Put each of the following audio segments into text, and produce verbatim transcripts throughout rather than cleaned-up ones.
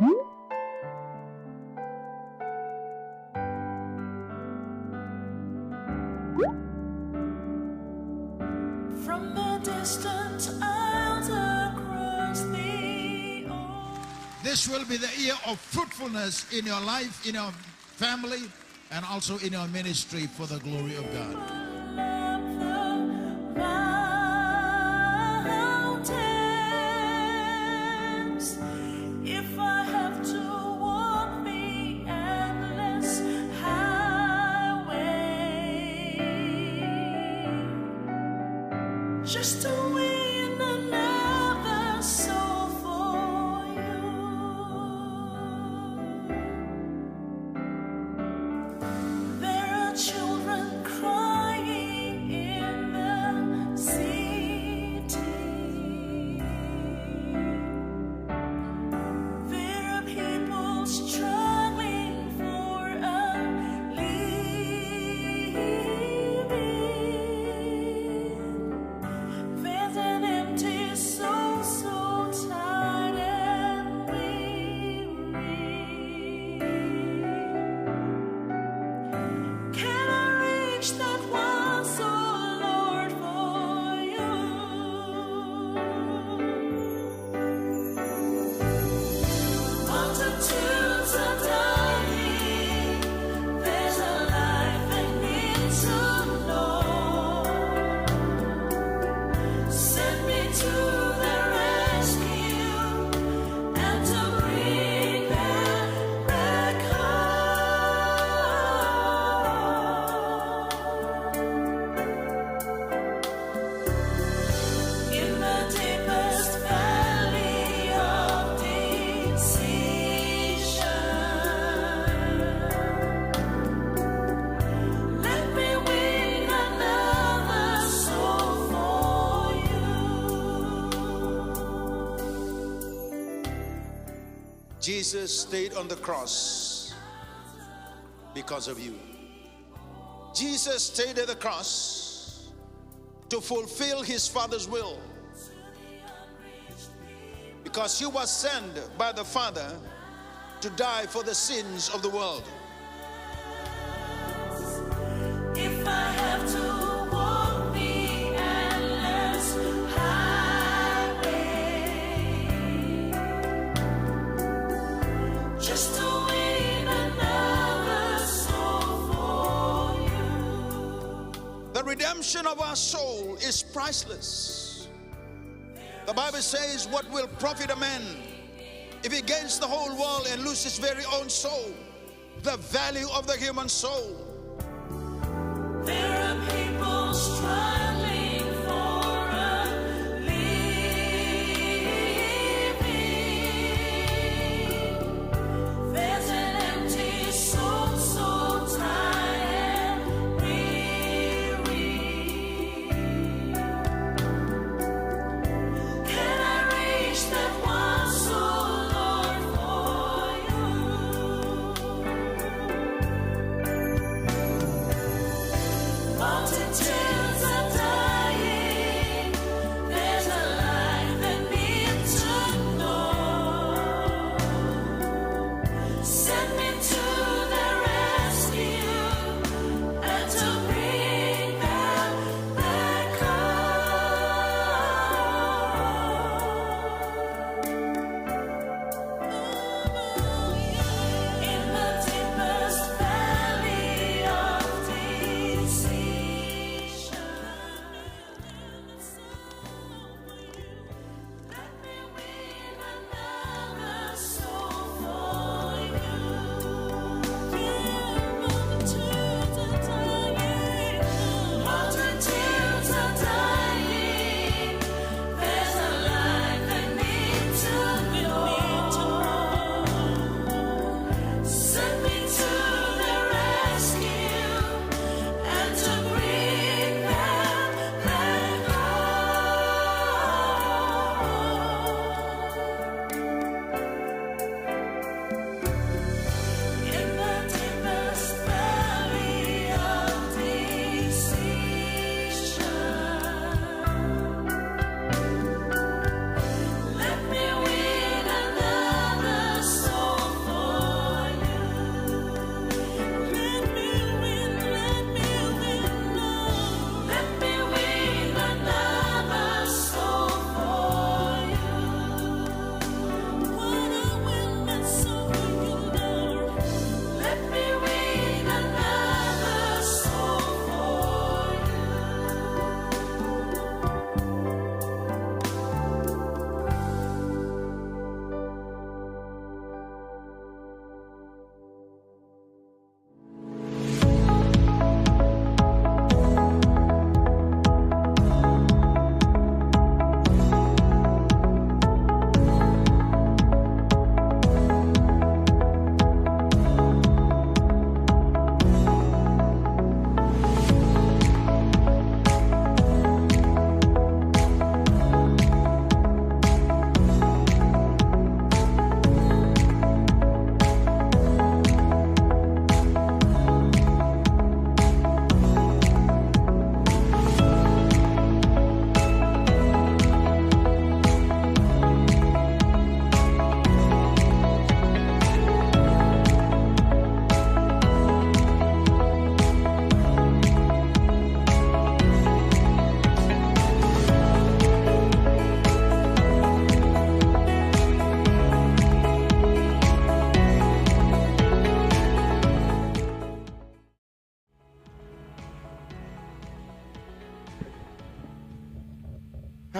From a distant isle across the ocean. This will be the year of fruitfulness in your life, in your family, and also in your ministry for the glory of God. Up the mountains, if I have to walk the endless highway, just to win another soul for you. There are children crying in the city. There are people struggling for a living. There's an empty soul, so tired and weary. Can I reach that one soul, Lord, for you? Multitudes are dying. There's a life I need to know. Send me to the rescue and to bring them back home. In the deepest valley of decision, let me win another soul for you. Jesus stayed on the cross because of you. Jesus stayed at the cross to fulfill his Father's will, because he was sent by the Father to die for the sins of the world. If I have to walk the endless highway, just to win another soul for you. The redemption of our soul is priceless. The Bible says, "What will profit a man if he gains the whole world and lose his very own soul?" The value of the human soul. There are people struggling for a living. There's an empty soul, so tired and weary. Can I reach that one soul, Lord, for you?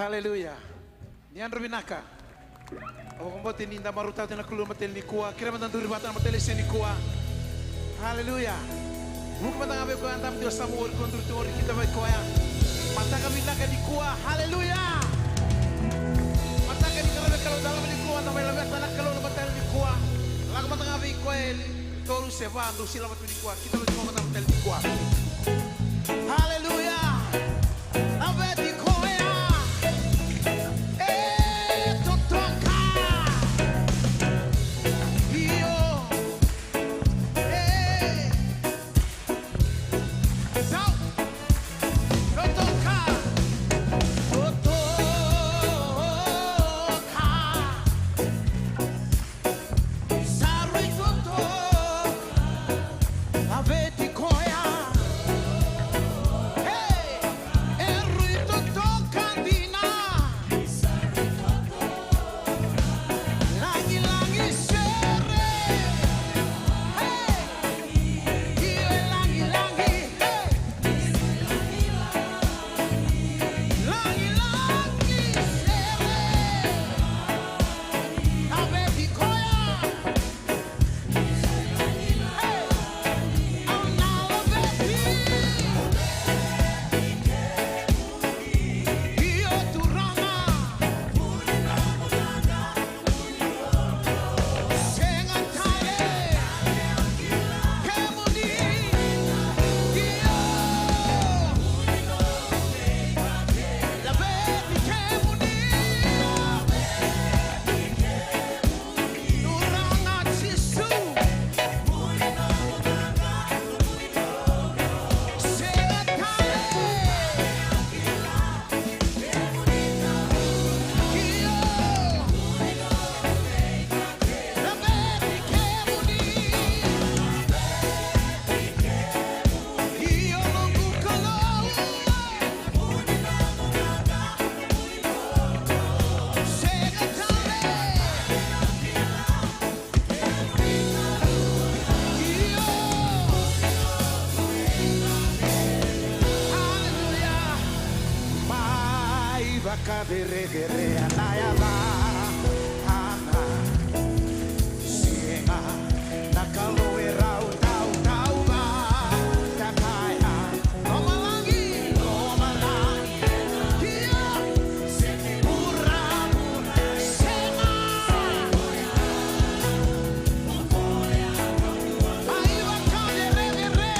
Haleluya. Ni yadra vinaka. Au vakabauta ni da marautaka na Kalou na mataka nikua. Kerea mada duri vata na mataka nikua. Haleluya. Vuki mada ga vei koya, da mati o Samuel, ko duri tu, o rikita vei koya. Mataka vinaka nikua. Haleluya. Mataka ni qaravi Kalou, da lava nikua, da mai laveta na Kalou na mataka nikua. Lako mada ga vei koya e tolu se va, dou sa lava tu nikua. Kita lako mada ga na mataka nikua. Haleluya. Laveti koya. E totoka. Io. E. Sau. Totoka. Totoka. Sa rui totoka. Laveti koya. Hey! E rui totoka dina. Lagilagi sere. Hey! Io e lagilagi. Hey! Lagilagi sere. Laveti koya. Hey! Au na laveti. Io Turaga. Sega tale. Kemuni. Io. Laveti kemuni. Turaga Jisu. Sega tale. Io. Laveti kemuni. Io noqu Kalou. Sega tale. Io. Haleluya. Mai vakacerecerei na yavana. Sega na Kalou e rau tautau vata kaya. Lomalagi, lomalagi. Io. Sega. Mai vakacerecerei.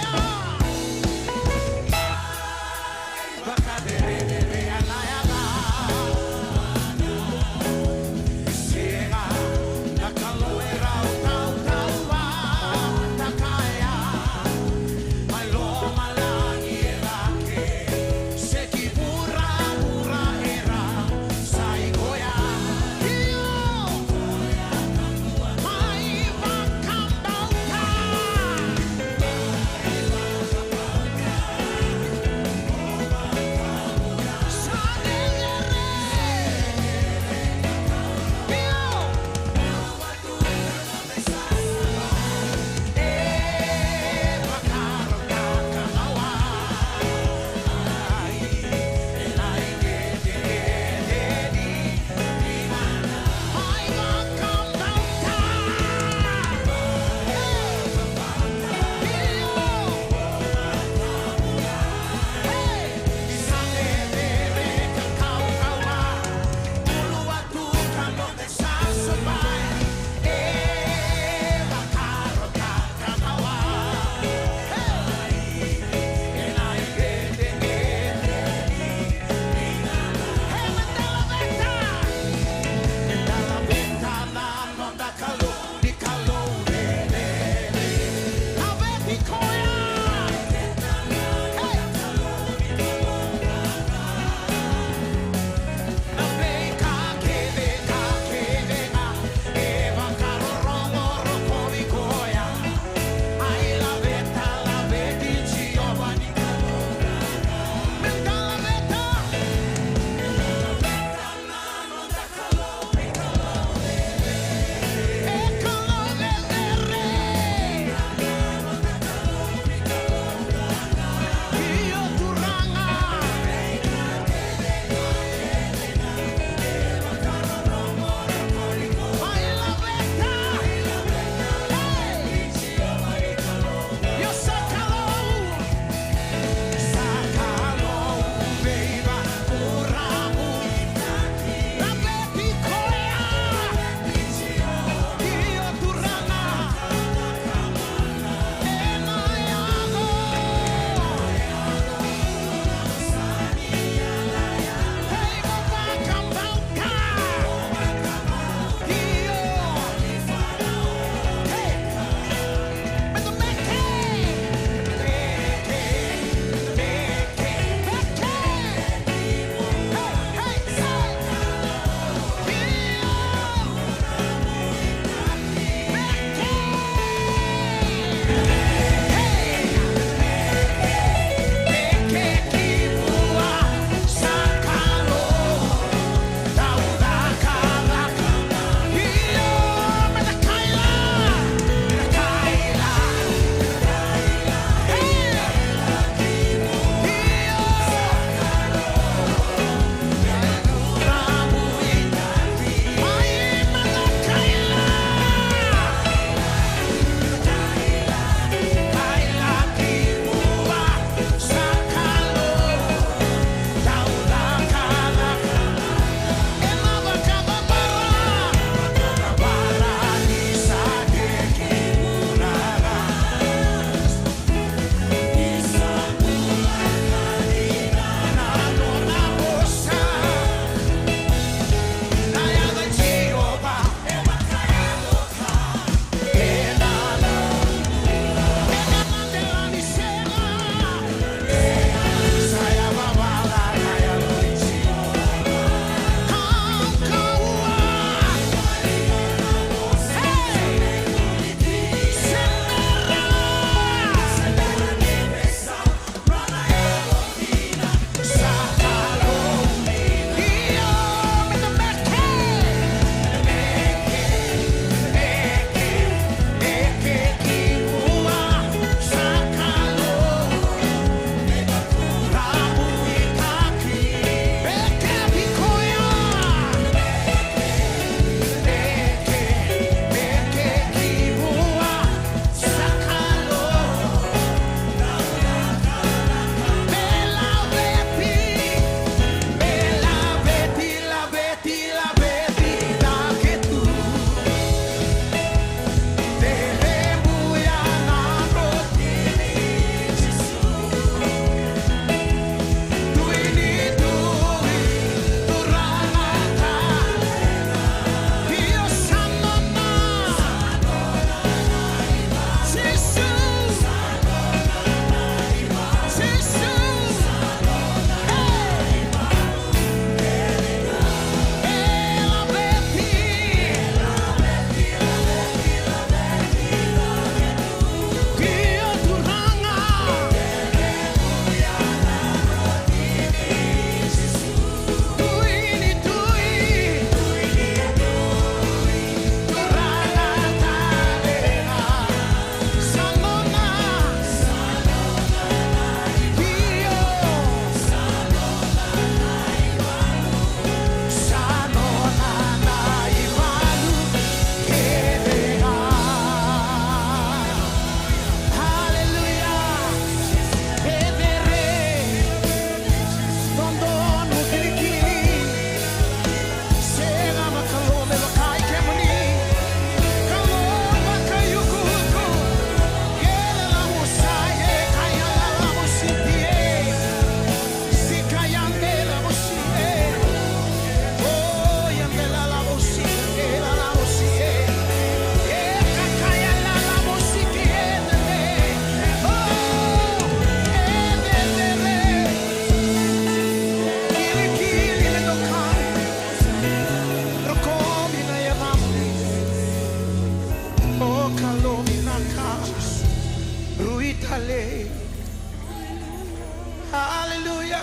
Haleluya.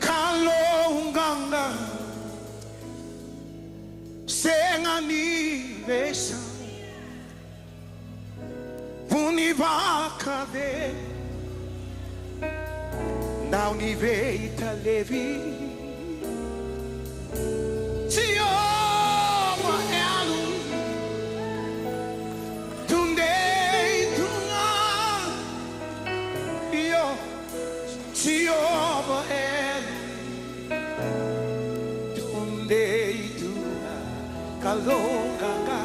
Kalou qaqa, sega ni veisau. Vu ni vakacegu, dau ni veitalevi. Jiova Elo, tudei tu ga. Io, Jiova Elo, tudei tu ga. Kalou qaqa,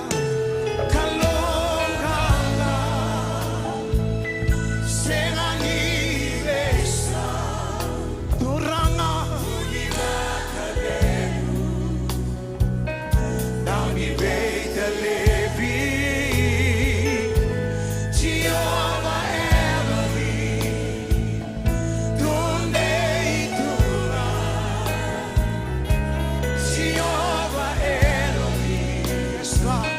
Kalou qaqa, sega ni veisau. Turaga, dau ni veitalevi. Jiova Elo, tudei tu ga. Jiova Elo, yes, God.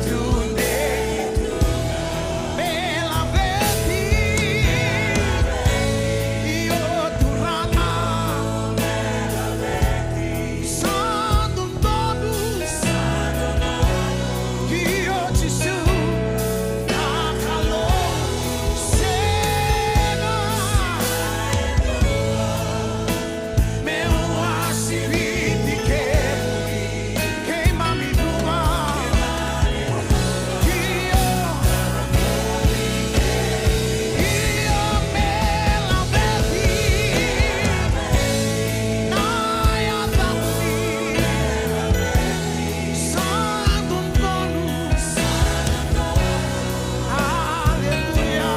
Tudei tu ga. Me laveti. Io, Turaga. Sa dodonu. Io, Jisu. Na Kalou sega. Meu wasewati kemuni, keimami dua. Io, io, me laveti na yacamuni. Sa dodonu. Aleluya.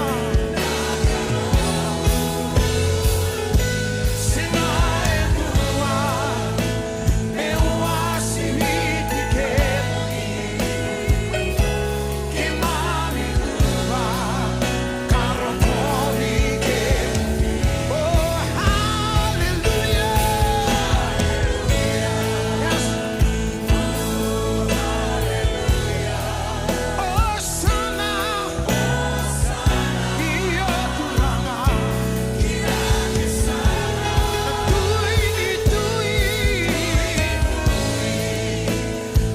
Sega e dua, meu wasewati kemuni, keimami dua ka rokovi kemuni. Oh, haleluya. Yes. Osana. Io, Turaga. Tui, tui.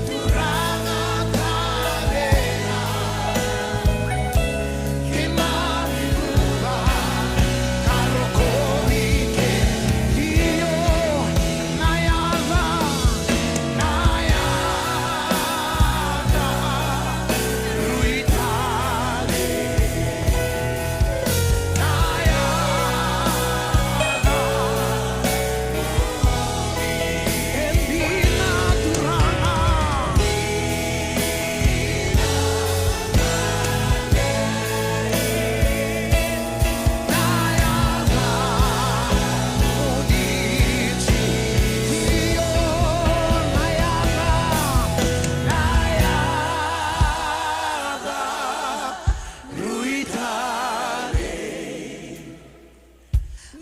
Turaga tale ga. Keimami dua ka rokovi kemuni. Io, na yaca, na yaca, rui tale. Na yaca, e dina Turaga.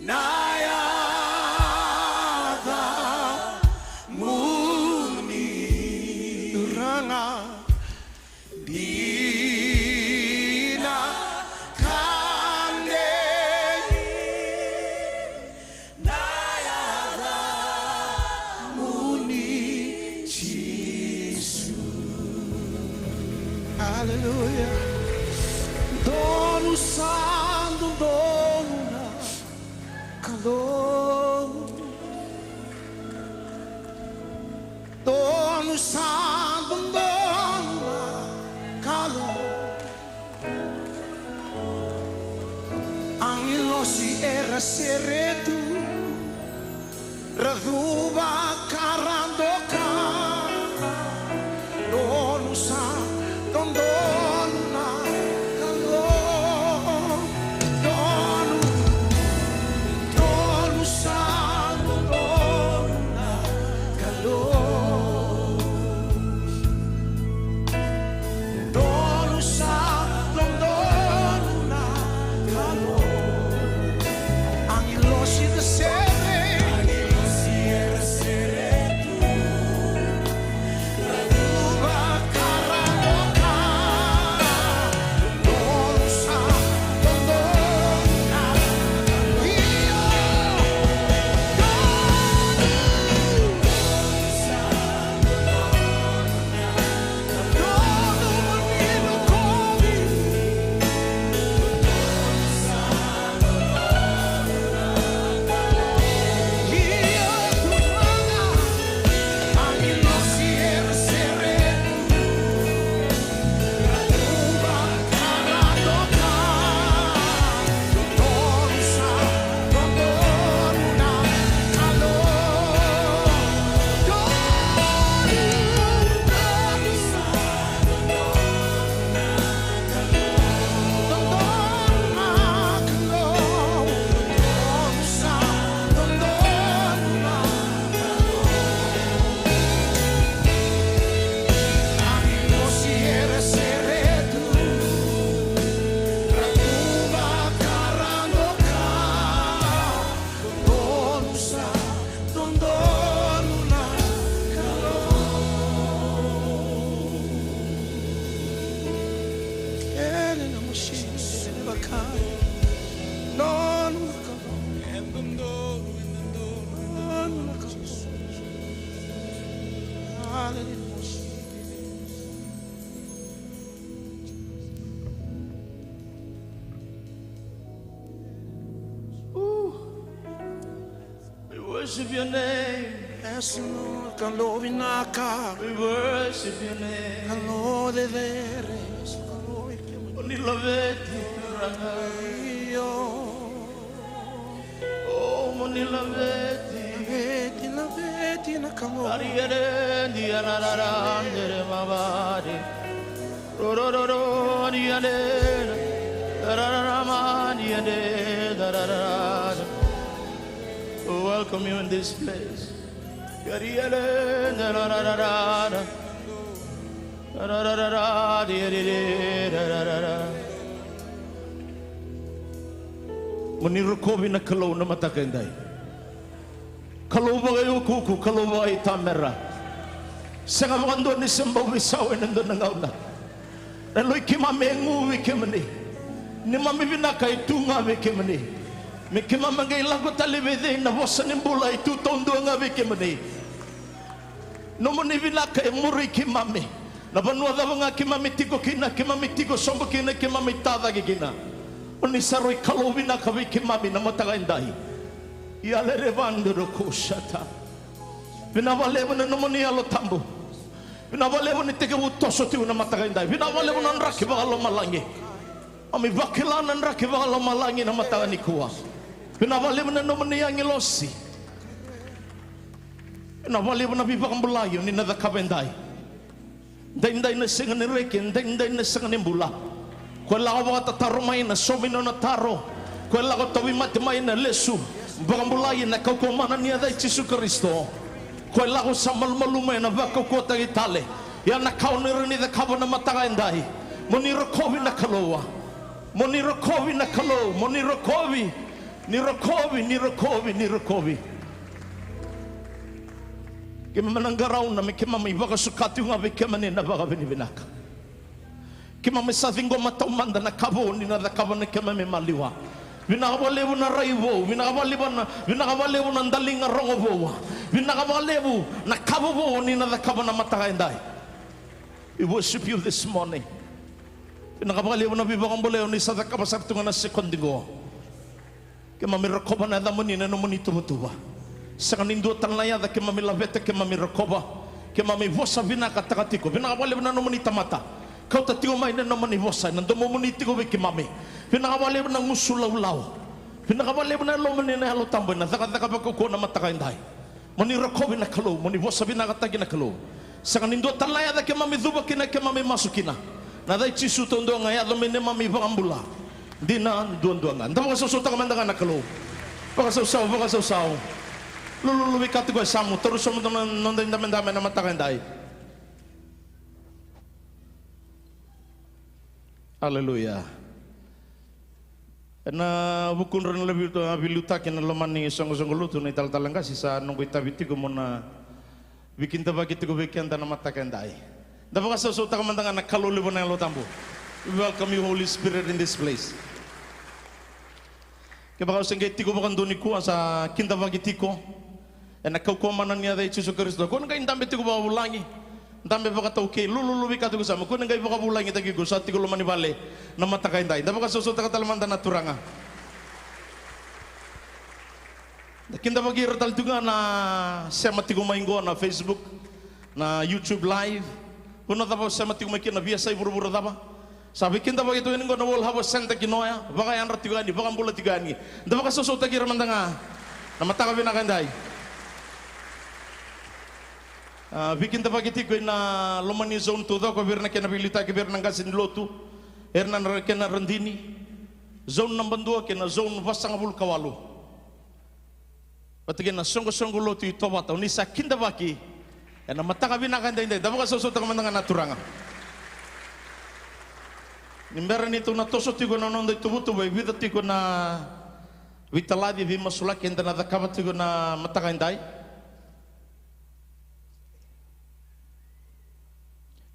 Na yaca muni Turaga, dina ka dei. Na yaca muni Jisu. Aleluya. Donu sa dodonu na Kalou. Donu sa dodonu na Kalou. Agilosi era sere tu, ra cuva ka ra doka. Donu sa dodonu na Kalou. Donu, donu sa dodonu na Kalou. Donu sa dodonu na Kalou. Agilosi na sere. Agilosi era sere tu. Ra cuva ka ra Nona ka. Nona ka. Hallelujah. Ooh. We worship your name. Yes, Lord. Kalou vinaka. We worship your name. Kalou cecere. Kalou i kemuni. O ni laveti, Turaga. Io. O mo ni laveti. Laveti, laveti na Kalou. Ariere, diarararandere mavare. Rorororo, diane. Darararama, diane. Dararara. We welcome you in this place. Ariere, darararara. Dararara, diarere, dararara. Mo ni rokovi na Kalou na mataka edai. Kalou vakaiukuuku, Kalou vakaitamera. Sega vakadua ni se bau veisau ena dua na gauna. Na yaloi keimami e gu vei kemuni. Neimami vinaka e tu ga vei kemuni. Me keimami qai lako tale vei cei na vosa ni bula e tu taudua ga vei kemuni. Nomuni vinaka e muri keimami. Na vanua cava ga keimami tiko kina, keimami tiko sobu kina, keimami tacake kina. O ni sa rui Kalou vinaka vei keimami na mataka edai. Ia le revando do kusata. Vinaka vakalevu na nomuni Yalo Tabu. Vinaka vakalevu ni tekivu toso tiko na mataka edai. Vinaka vakalevu na draki vakalomalagi. Keimami vakila na draki vakalomalagi na mataka nikua. Vinaka vakalevu na nomuni agilosi. Vinaka vakalevu na veivakabulai o ni na cakava edai. Daidai na sega ni reki, daidai na sega ni bula. Ko e lako vakatataro mai na saumi nona taro. Ko e lako tauvimate mai na lesu. Vakabulai ena kaukauwa mana ni yaca i Jisu Karisito. Ko e lako sa malumalumu ena vakaukauwataki tale. Ia na ka o ni rawa ni cakava na mataka edai. Mo ni rokovi na Kalou. Mo ni rokovi na Kalou. Mo ni rokovi. Ni rokovi, ni rokovi, ni rokovi. Keimami na qarauna me keimami vakasuka tiko ga vei kemuni na vakavinavinaka. Keimami sa ciqoma taumada na ka vou ni na cakava na keimami maliwa. Vinaka vakalevu na rai vou, vinaka vakalevu na, vinaka vakalevu na daliga rogo vou. Vinaka vakalevu na ka vou ni na cakava na mataka edai. We worship you this morning. Vinaka vakalevu na veivakabulai o ni sa cakava sara tu ga na sekodi qo. Keimami rokova na yacamuni ena nomuni tuvatuva. Sega ni dua tale na yaca keimami laveta, keimami rokova. Keimami vosa vinakataka tiko. Vinaka vakalevu na nomuni tamata. Kauta tiko mai na nomuni vosa ena domomuni tiko vei keimami. Vinaka vakalevu na gusu laulau. Vinaka vakalevu na yalomuni na Yalo Tabu ena cakacaka vakaukauwa na mataka edai. Mo ni rokovi na Kalou, mo ni vosa vinakataki na Kalou. Sega ni dua tale na yaca keimami cuva kina, keimami masu kina. Na yaca i Jisu taudua ga e yaco me neimami vakabula. Dina duadua ga. Da vakasausautaka mada ga na Kalou. Vakasausau, vakasausau. Lululu vei ka tiko e yasamu, taura sobu na noda idabedabe ena mataka edai. Aleluya. Ena vukudra na levu, a, veiliutaki ena loma ni soqosoqo lotu na italatala qase, sa noqu itavi tiko mo na veikidavaki tiko vei keda na mataka edai. Da vakasausautaka mada ga na Kalou levu na Yalo Tabu. We welcome you, Holy Spirit, in this place. Kevaka o se qai tiko vakadua nikua, sa kidavaki tiko ena kaukauwa mana ni yaca i Jisu Karisito. Ko ni qai dabe tiko vakavulagi, dabe vakataukei, lululu vei ka tiko e yasamu. Ko ni qai vakavulagitaki iko, sa tiko loma ni vale na mataka edai. Da vakasausautaka tale mada na Turaga. Da kidavaki ira tale tiko ga na sema tiko mai qo na Facebook, na YouTube live. Vanua cava o sema tiko mai kina, veiyasai, vuravura cava. Sa veikidavaki tu yani qo na World Harvest Centre ki Noya, vakayadra tiko yani, vakabula tiko yani. Da vakasausautaki ira mada ga na mataka vinaka edai. A, veikidavaki tiko ena loma ni zone taucoko, vei ira na kena veiliutaki, vei ira na qase ni lotu, ira na kena radini. Zone naba dua kei na zone vasagavulu ka walu. Vata kei na soqosoqo lotu i Tovata, o ni sa kidavaki ena mataka vinaka edaidai, da vakasausautaka mada ga na Turaga. Ni bera ni tou na toso tiko na noda ituvatuva, e vica tiko na veitalaci, veimasulaki eda na cakava tiko na mataka edai.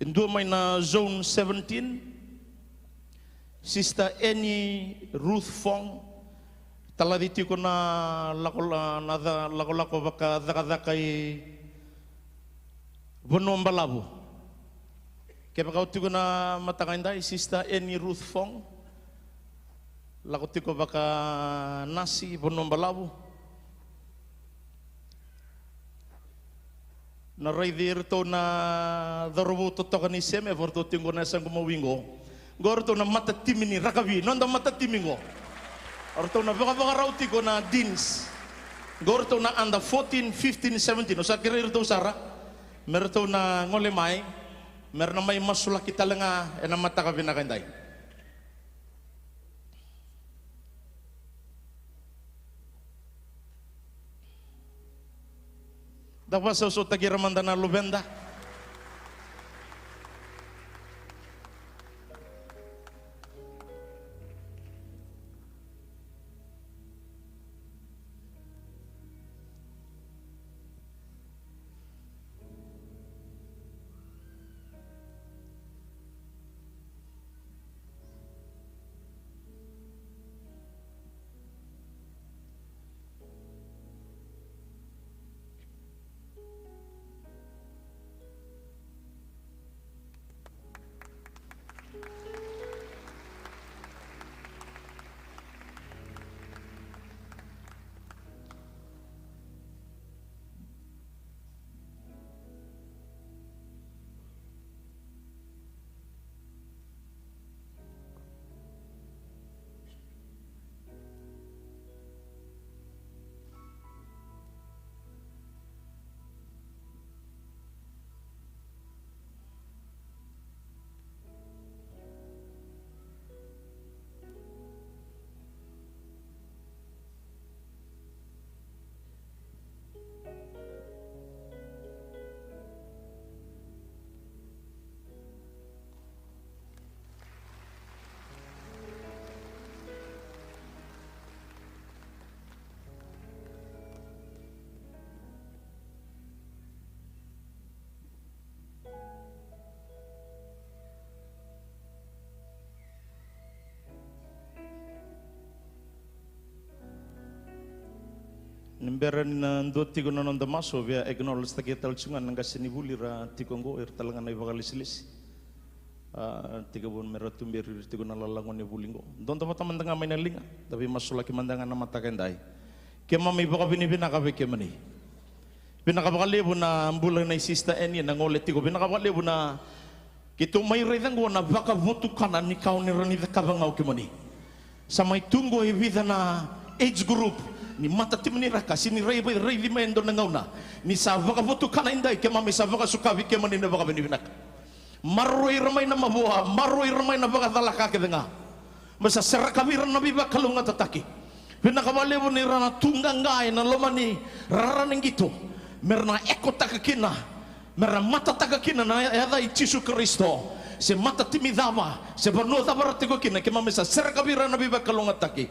E dua mai na Zone seventeen. Sister Annie Ruth Fong, talaci tiko na lako, na ca-, lakolako vakacakacaka i Vanua Balavu. Kevaka o tiko na mataka edai, Sister Annie Ruth Fong, lako tiko vakanasi Vanua Balavu. Na raici iratou na cauravou totoka ni C M F, o ratou tiko na yasaqu mawi qo. Qo o ratou na matatimi ni rakavi, noda matatimi qo. O ratou na vakavakarau tiko na Deans. Qo o ratou na under fourteen, fifteen, seventeen. O sa kerei iratou sara me ratou na gole mai, me ra na mai masulaki tale ga ena mataka vinaka edai. Da vakasausautakira mada na luveda. Ni bera ni na dua tiko na noda masu, via acknowledge-taki tale tiko ga na qasenivuli ra tiko oqo, ira tale ga na ivakalesilesi. A, tekivu me ra tuberi ira tiko na lalago ni vuli oqo. Dodo vata mada ga mai na liga, da veimasulaki mada ga na mataka edai. Keimami vakavinavinaka vei kemuni. Vinaka vakalevu na bula nei Sister Annie na gole tiko. Vinaka vakalevu na keitou mai raica oqo na vakavotukana ni ka o ni rawa ni cakava ga o kemuni. Sa mai tu oqo e vica na age group ni matatimi ni raka, se ni rai-, raici mai e dua na gauna. Ni sa vakavotukana edai, keimami sa vakasukavi kemuni na vakavinavinaka. Maroroi ira mai na mavoa, maroroi ira mai na vakacalaka kece ga. Me sa serekavi ira na veivakalougatataki. Vinaka vakalevu ni ra na tu qaqa ena loma ni rara ni qito, me ra na ekotaka kina, me ra matataka kina na yaca i Jisu Karisito. Se matatimi cava, se vanua cava ra tiko kina, keimami sa serekavi ira na veivakalougatataki.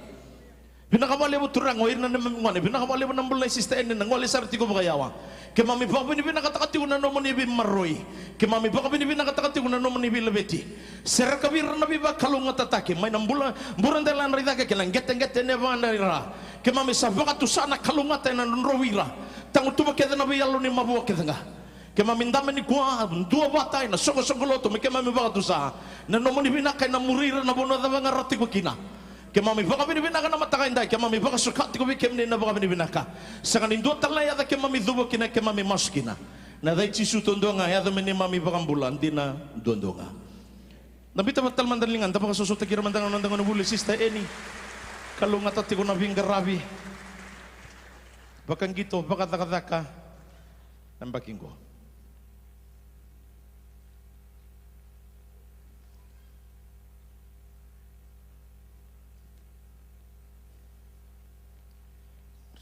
Vinaka vakalevu Turaga, o ira na neimami gone. Vinaka vakalevu na bula nei Sister Annie na gole sara tiko vakayawa. Keimami vakavinavinakataka tiko na nomuni veimaroroi. Keimami vakavinavinakataka tiko na nomuni veilaveti. Serekavi ira na veivakalougatataki mai na bula, bura dela, yadra i cake kei na qeteqete ni yavadra. Keimami sa vakatusa na kalougata ena drodrovi ira. Tagutuva kece na veiyalo ni mavoa kece ga. Keimami dabe nikua, duavata ena soqosoqo lotu me keimami vakatusa na nomuni vinaka ena muri ira na vanua cava ga ra tiko kina. Keimami vakavinavinaka na mataka edai, keimami vakasuka tiko vei kemuni na vakavinavinaka. Sega ni dua tale na yaca keimami cuva kina, keimami masu kina. Na yaca i Jisu duadua ga, yaca me neimami vakabula dina duadua ga. Da biuta vata tale mada na liga, da vakasosotakira mada ga na noda gonevuli Sister Annie. Kalougata tiko na veiqaravi. Vakaqito, vakacakacaka. Na yabaki qo.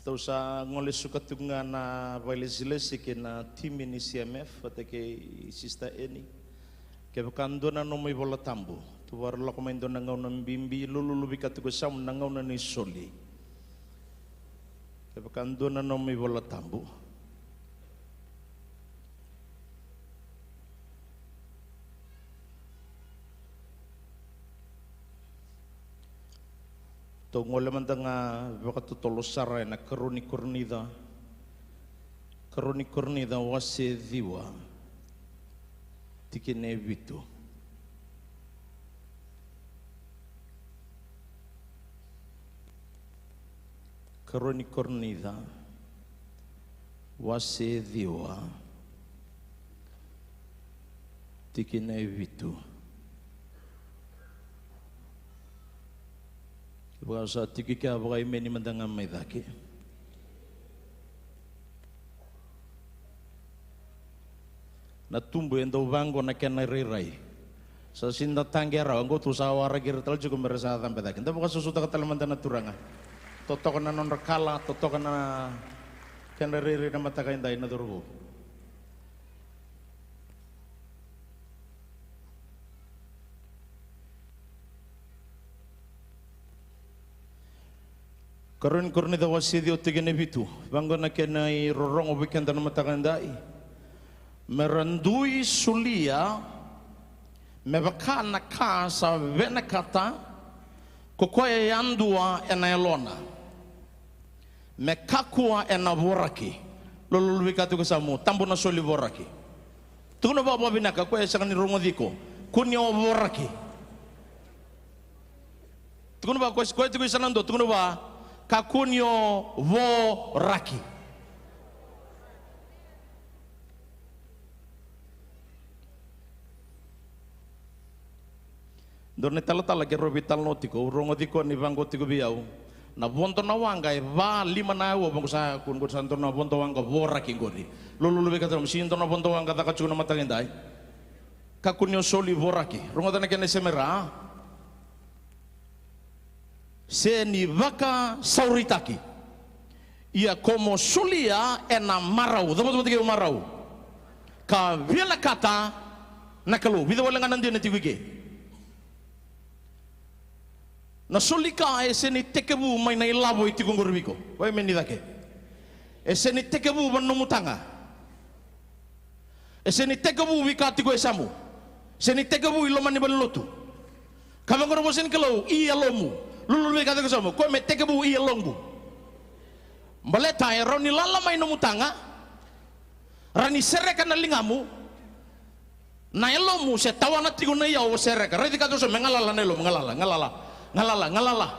Ratou sa gole suka tiko ga na vakailesilesi kei na timi ni C M F vata kei Sister Annie. Kevaka dua na nomu iVola Tabu, tu vara lako mai dua na gauna bibi, lululu vei ka tiko e yasamu na gauna ni soli. Kevaka dua na nomu iVola Tabu. Au gole mada ga vakatotolo sara ena karua ni Korinica. Karua ni Korinica wase ciwa, tikina e vitu. Karua ni Korinica wase ciwa, tikina e vitu. Vaka sa tiko i kea, vakaimeni mada ga mai cake. Na tubu e dau vaqo na kena rairai. Sa sega ni da taqe rawa, qo tu sa waraki ira tale tiko me ra sa cabe cake. Da vakasuasutaka tale mada na turaga. Totoka na nodra kala, totoka na kena rairai na mataka edai na cauravou. Karua ni Korinica wase ciwa, tikina e vitu. Vaqo na kena irorogo vei keda na mataka edai. Me ra dui solia me vaka na ka sa vinakata ko koya yadua ena yalona, me kakua ena voraki. Lululu vei ka tiko e yasamu, tabu na soli voraki. Tukuna vaka, vakavinaka, koya e sega ni rogoci iko, kua ni o voraki. Tukuna vaka, koya, koya tiko e yasana dua, tukuna vaka, kakua ni o voraki. Dua na italatala keirau veitalanoa tiko, au rogoci koya ni vaqo tiko vei au. Na vodo na waqa e va, lima na aua, vaqo sa, qo sa dua na vodo waqa voraki qori. Lululu vei ka tiko e yasamu, sega ni dua na vodo waqa caka tiko na mataka edai. Kakua ni o soli voraki. Rogoca na kena isemera. Se ni vakasauritaki. Ia ko mo solia ena marau. Cavuta vata kei au, marau. Ka vinakata na Kalou. Vica wale ga na dina tiko i ke. Na soli ka e sega ni tekivu mai na ilavo e tiko qori vei iko. Vakaimeni cake. E sega ni tekivu vua na nomu taga. E sega ni tekivu vei ka tiko e yasamu. Sega ni tekivu i loma ni valenilotu. Ka vaqo na vosa ni Kalou, i yalomu. Lululu vei ka tiko e yasamu, koya me tekivu i yaloqu. Baleta e rawa ni lala mai nomu taga, rawa ni sereka na ligamu, na yalomu se tawana tiko na iyau o sereka. Raici ka tiko e yasamu, me galala na yalomu, galala, galala, galala, galala.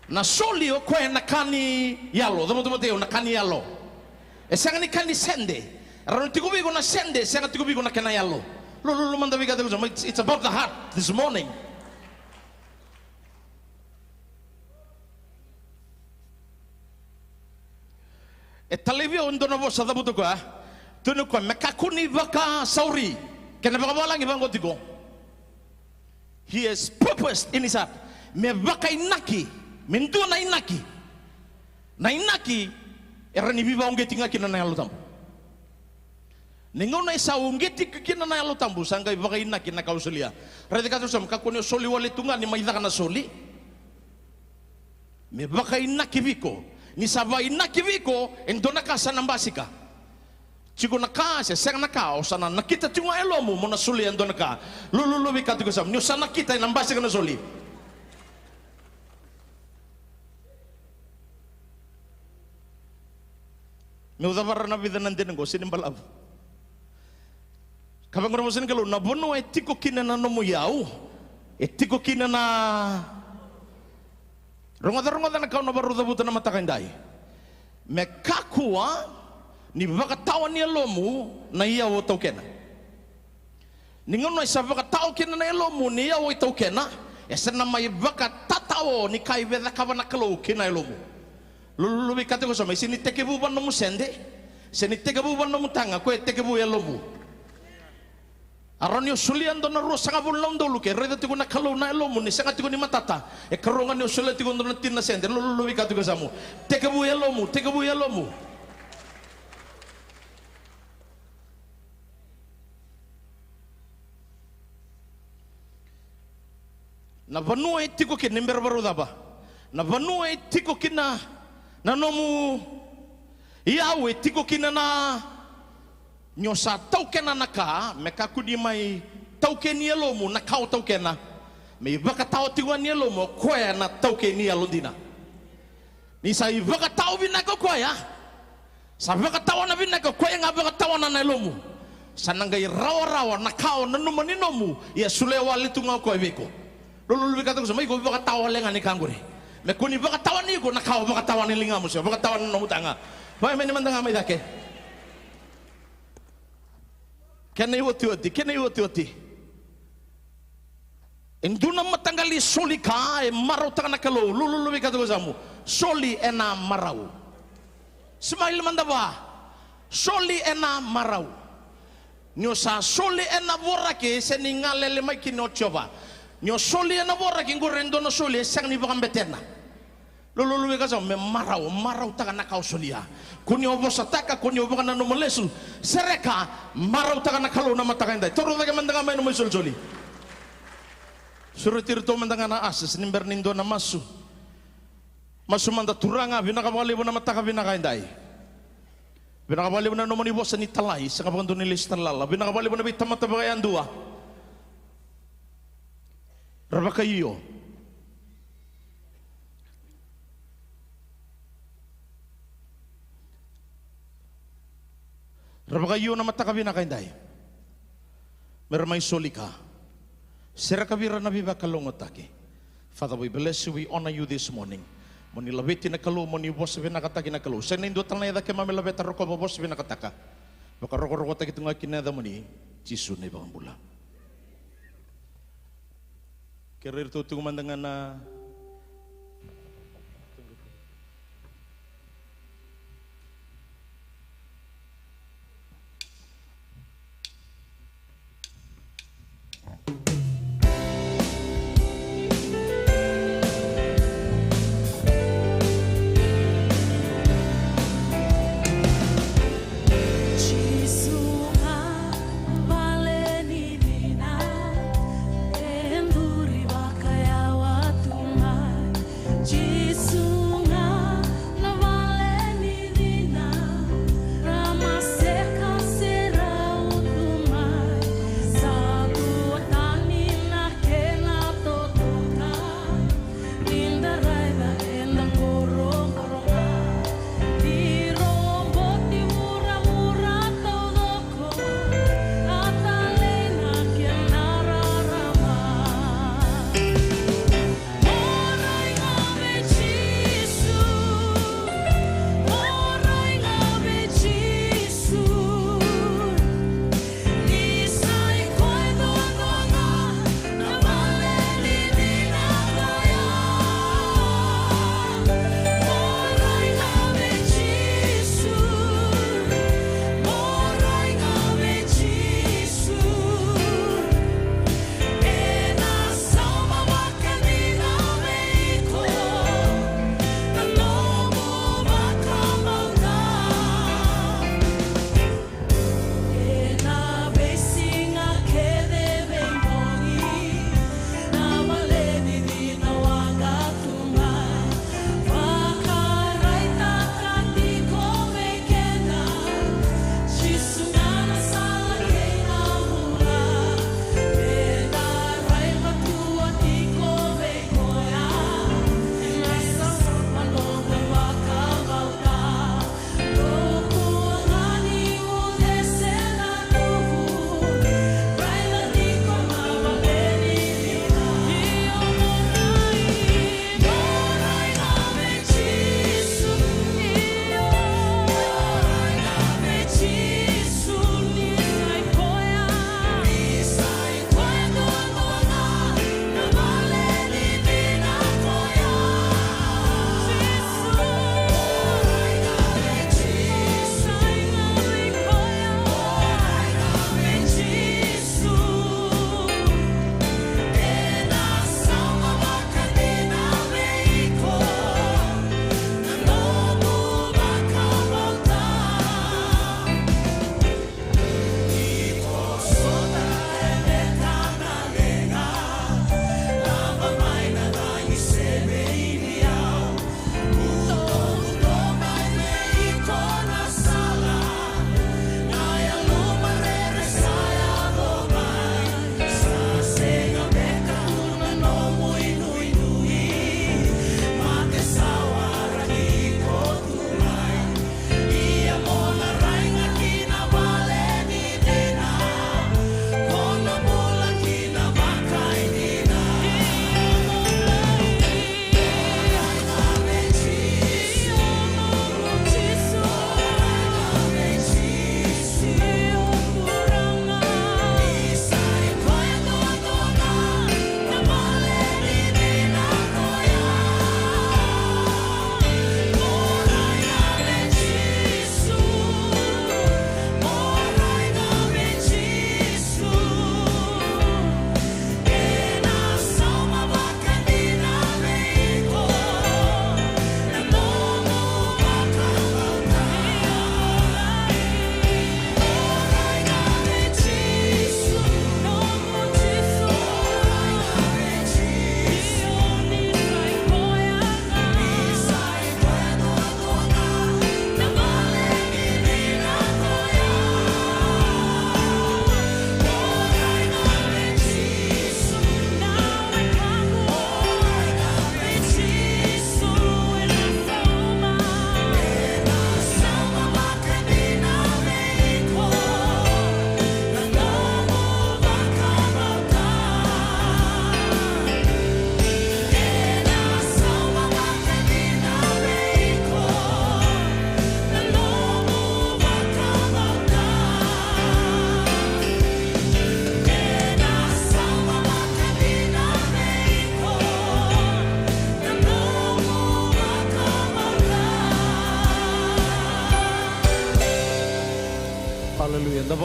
Na soli o koya na ka ni yalo, cavuta vata kei au, na ka ni yalo. E sega ni ka ni sede. E rawa ni tiko vei iko na sede, e sega tiko vei iko na kena yalo. Lululu mada vei ka tiko e yasamu, it's, it's about the heart this morning. E talei vei au e dua na vosa, cavuta o koya. Tukuna o koya, me kakua ni vakasauri. Kena vakavalagi vaqo tiko. He has purposed in his heart. Me vakainaki, me dua na inaki. Na inaki, e rawa ni veivakauqeti ga kina na Yalo Tabu. Ni gauna e sa uqeti kina na Yalo Tabu, sa qai vakainaki na ka o solia. Raica ka tiko e yasamu, kakua ni o soli wale tu ga ni mai caka na soli. Me vakainaki vei iko. Ni sa vakainaki vei iko, e dua na ka sa na basika. Tiko na ka, se sega na ka, o sa na nakita tiko ga e yalomu mo na solia e dua na ka. Lululu vei ka tiko e yasamu, ni o sa nakita, ena basika na soli. Meu cavara na vica na dina qo, sega ni balavu. Ka vaqo na vosa ni Kalou, na vanua e tiko kina na nomu iyau, e tiko kina na, rogoca, rogoca na ka au na vakarau cavuta na mataka edai. Me kakua ni vakatawa ni yalomu na iyau o taukena. Ni gauna e sa vakatawa kina na yalomu ni iyau o taukena, e sa na mai vakatatao ni ka e via cakava na Kalou ki na yalomu. Lululu vei ka tiko e yasamu, e sega ni tekivu vua na nomu sede, sega ni tekivu vua na nomu taga, koya e tekivu e yalomu. A rawa ni o solia e dua na ruasagavulu na udolu ke raica tiko na Kalou na yalomu ni sega tiko ni matata. E karua ga ni o solia tiko e dua na tini na sede, lululu vei ka tiko e yasamu. Tekivu e yalomu, tekivu e yalomu. Na vanua e tiko kina, ni bera vakarau cava? Na vanua e tiko kina na nomu iyau, e tiko kina na, ni o sa taukena na ka, me kakua ni mai taukeni yalomu na ka o taukena. Me ivakatawa tiko ga ni yalomu, o koya na taukei ni yalodina. Ni sa ivakatawa vinaka o koya, sa vakatawana vinaka o koya ga vakatawana na yalomu. Sa na qai rawarawa na ka o nanuma ni nomu, ia solia wale tu ga o koya vei iko. Lululu vei ka toko sa mai iko vakatawa wale ga ni ka qori. Me kua ni vakatawa ni iko na ka o vakatawa ni ligamu se vakatawa na nomu taga. Vaimeni mada ga mai cake. Kena iotioti, kena iotioti. E dua na mataqali soli ka e marautaka na Kalou, lululu vei ka toko yasamu. Soli ena marau. Smile mada va. Soli ena marau. Ni o sa soli ena voraki, e sega ni galele mai kina o Jiova. Ni o soli ena voraki, qori e dua na soli e sega ni vakabetena. Lululu vei ka yasamu, me marau, marautaka na ka o solia. Kua ni o vosataka, kua ni o vakananuma lesu. Sereka, marautaka na Kalou na mataka edai. Toro cake mada ga mai na mai solisoli. Sureti iratou mada ga na ushers ni bera ni dua na masu. Masu mada. Turaga, vinaka vakalevu na mataka vinaka edai. Vinaka vakalevu na nomuni vosa ni talai, sega vakadua ni lesu tale lala. Vinaka vakalevu na veitamata vakayadua. Ra vakaio. Ra vakaio na mataka vinaka edai. Me ra mai soli ka. Sereka vei ira na veivakalougatataki. Father, we bless you, we honor you this morning. Mo ni laveti na Kalou, mo ni vosa vinakataki na Kalou. Sega ni dua tale na yaca keimami laveta, rokova, vosa vinakataka. Vakarokorokotaki tu ga ki na yacamuni, Jisu na iVakabula. Kerei iratou tiko mada ga na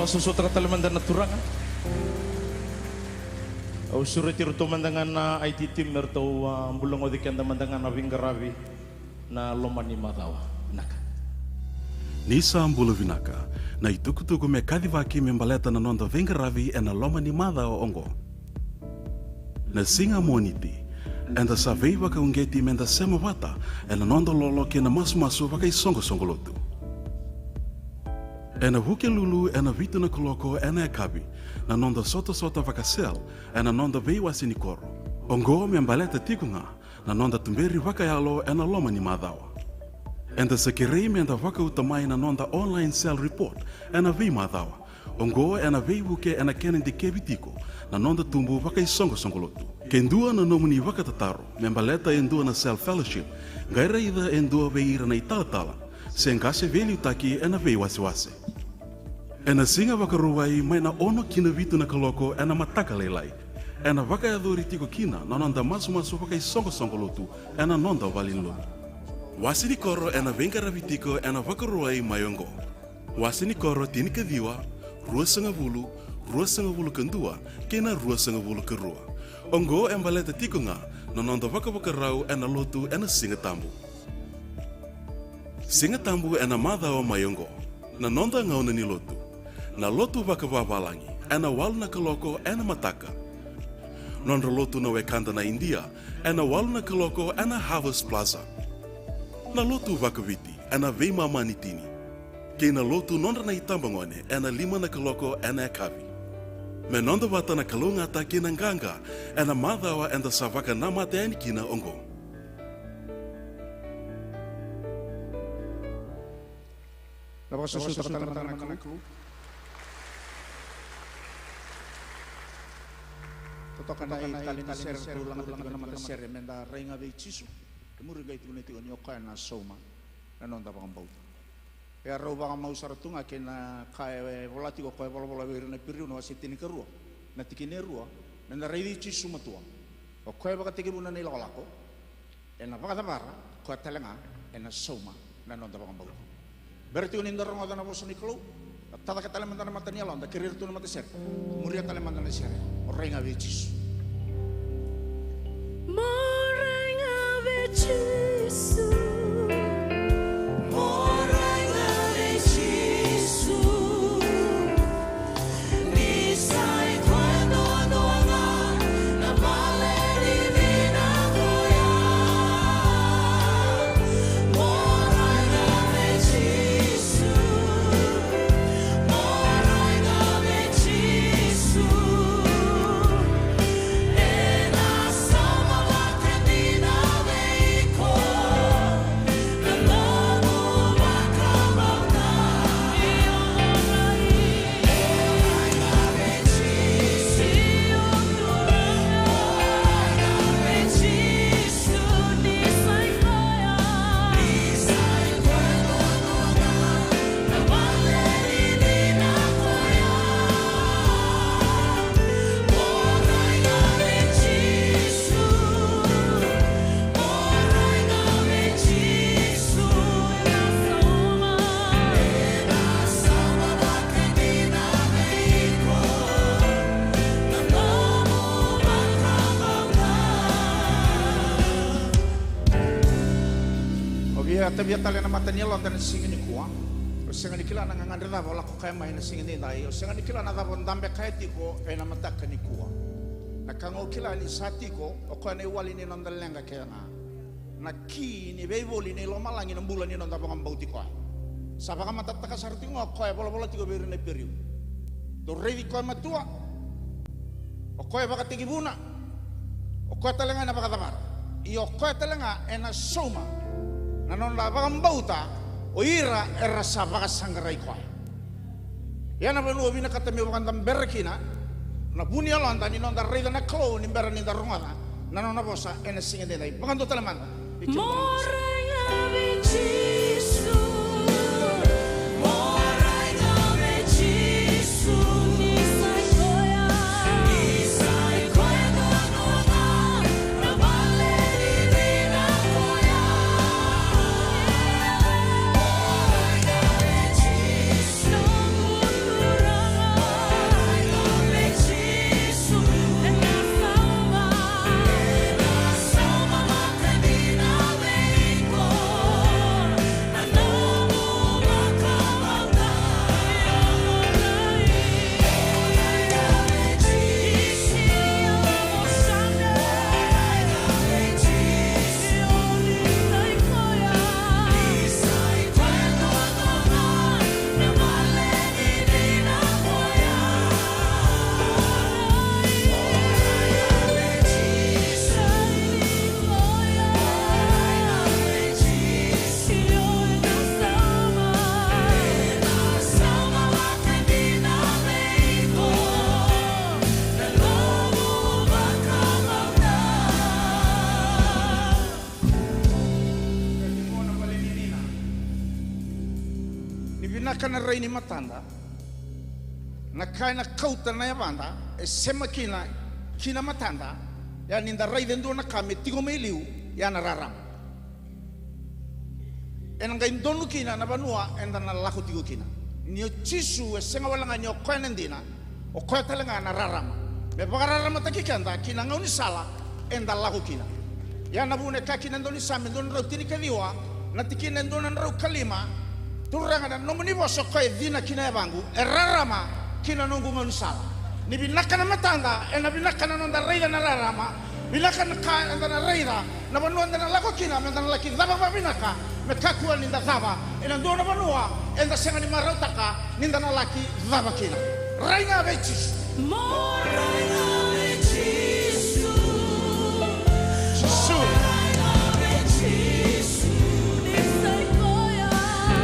Vakasosotra tale mada na turaga. Au sureti iratou mada ga na I T team me ratou, a, bulagoci keda mada ga na veiqaravi na loma ni macawa. Vinaka. Ni sa bula vinaka. Na itukutuku me kacivaki me baleta na noda veiqaravi ena loma ni macawa oqo. Na siga Moniti, eda sa veivakauqeti meda sema vata ena noda lolo kei na masumasu vakaisoqosoqo lotu. Ena Vukelulu ena vitu na kaloko ena yakavi, na noda sotasota vaka-cell ena noda veiwase ni koro. Oqo me baleta tiko ga na noda tuberi vakayalo ena loma ni macawa. Eda sa kerei meda vakauta mai na noda online cell report ena veimacawa. Oqo ena veivuke ena kena dikevi tiko na noda tubu vakaisoqosoqo lotu. Ke dua na nomuni vakatataro me baleta e dua na cell fellowship, qai raica e dua vei ira na italatala se qase veiliutaki ena veiwasewase. Ena Siga Vakarauwai mai na ono ki na vitu na kaloko ena mataka lailai, ena vakayacori tiko kina na noda masumasu vakaisoqosoqo lotu ena noda valenilotu. Wase ni koro ena veiqaravi tiko ena Vakarauwai mai oqo. Wase ni koro tinikaciwa, ruasagavulu, ruasagavulu ka dua kei na ruasagavulu ka rua. Oqo e baleta tiko ga na noda vakavakarau ena lotu ena Siga Tabu. Siga Tabu ena macawa mai oqo, na noda gauna ni lotu. Na lotu vakavavalagi ena walu na kaloko ena mataka. Nodra lotu na wekada na Idia ena walu na kaloko ena Harvest Plaza. Na lotu vakaviti ena veimama ni tini. Kei na lotu nodra na itabagone ena lima na kaloko ena yakavi. Me noda vata na kalougata kei na qaqa ena macawa eda sa vakanamata yani kina oqo. Na vakasosotra tale mada na Kalou. Totoka na italanoa ni sere, ratou lagata tiko na matasere, meda rai ga vei Jisu. E muri qai tukuna tiko ni o koya na sauma na noda vakabauta. E a rau vakamau sara tu ga kei na ka e vola tiko, o koya e volavola vei ira na Iperiu na wase tinikarua, na tikina e rua, meda raici Jisu matua. O koya e vakatekivuna na ilakolako, ena vakacavara, o koya tale ga ena sauma na noda vakabauta. Bera tiko ni da rogoca na vosa ni Kalou, da tacake tale mada na mata ni yaloda, kerei iratou na matasere. Muria tale mada na sere, Mo Rai Ga Vei Jisu. Mo rai ga vei Jisu. Mo rai ga vei Jisu. Ni sa i koya duadua ga na vale ni vinaka oya. Mo rai ga vei Jisu. Mo rai ga vei Jisu. Ena sauma vakadina vei iko. O via tavia tale na mata ni yaloda na siga nikua. O sega ni kila na gagadre cava o lako kaya mai na siga edaidai. O sega ni kila na cava o dabe kaya tiko ena mataka nikua. Na ka ga o kila ni sa tiko, o koya na iwali ni noda leqa kece ga. Na ki ni veivoli ni lomalagi na bula ni noda vakabauti koya. Sa vakamatatataka sara tiko ga o koya e volavola tiko vei ira na Iperiu. Dou raici koya matua. O koya e vakatekivuna. O koya tale ga ena vakacavara. Ia o koya tale ga ena sauma na noda vakabauta o ira era sa vakasaqarai koya. Ia na vanua o vinakata meu vakadabera kina na vu ni yaloda ni noda raica na Kalou ni bera ni da rogoca na nona vosa ena siga edaidai. Vakadua tale mada. Mo rai ga vei Jisu. Mo rai ga vei Jisu. Ni sa i koya. Ni sa i koya duadua ga. Na vale ni vinaka oya. Mo rai ga vei Jisu. Ka na rai ni matada, na ka ena kauta na yavada e sema kina ki na matada, ia ni da raica e dua na ka me tiko mai liu, ia na rarama. Ena qai donu kina na vanua eda na lako tiko kina. Ni o Jisu e sega wale ga ni o koya na dina, o koya tale ga na rarama me vakararamataki keda ki na gaunisala eda lako kina. Ia na vuna e kaya kina e dua ni Same e dua na drau tinikaciwa, na tikina e dua na drau ka lima: Turaga, na nomuni vosa o koya e cina ki na yavaqu, e rarama ki na noqu gaunisala. Ni vinaka na matada, ena vinaka na noda raica na rarama. Vinaka na ka eda na raica, na vanua eda na lako kina, meda na laki cava vakavinaka, me kakua ni da cava ena dua na vanua eda sega ni marautaka ni da na laki cava kina. Rai ga vei Jisu. Mo rai ga vei Jisu. Jisu. Mo rai ga vei Jisu. Ni sa i koya.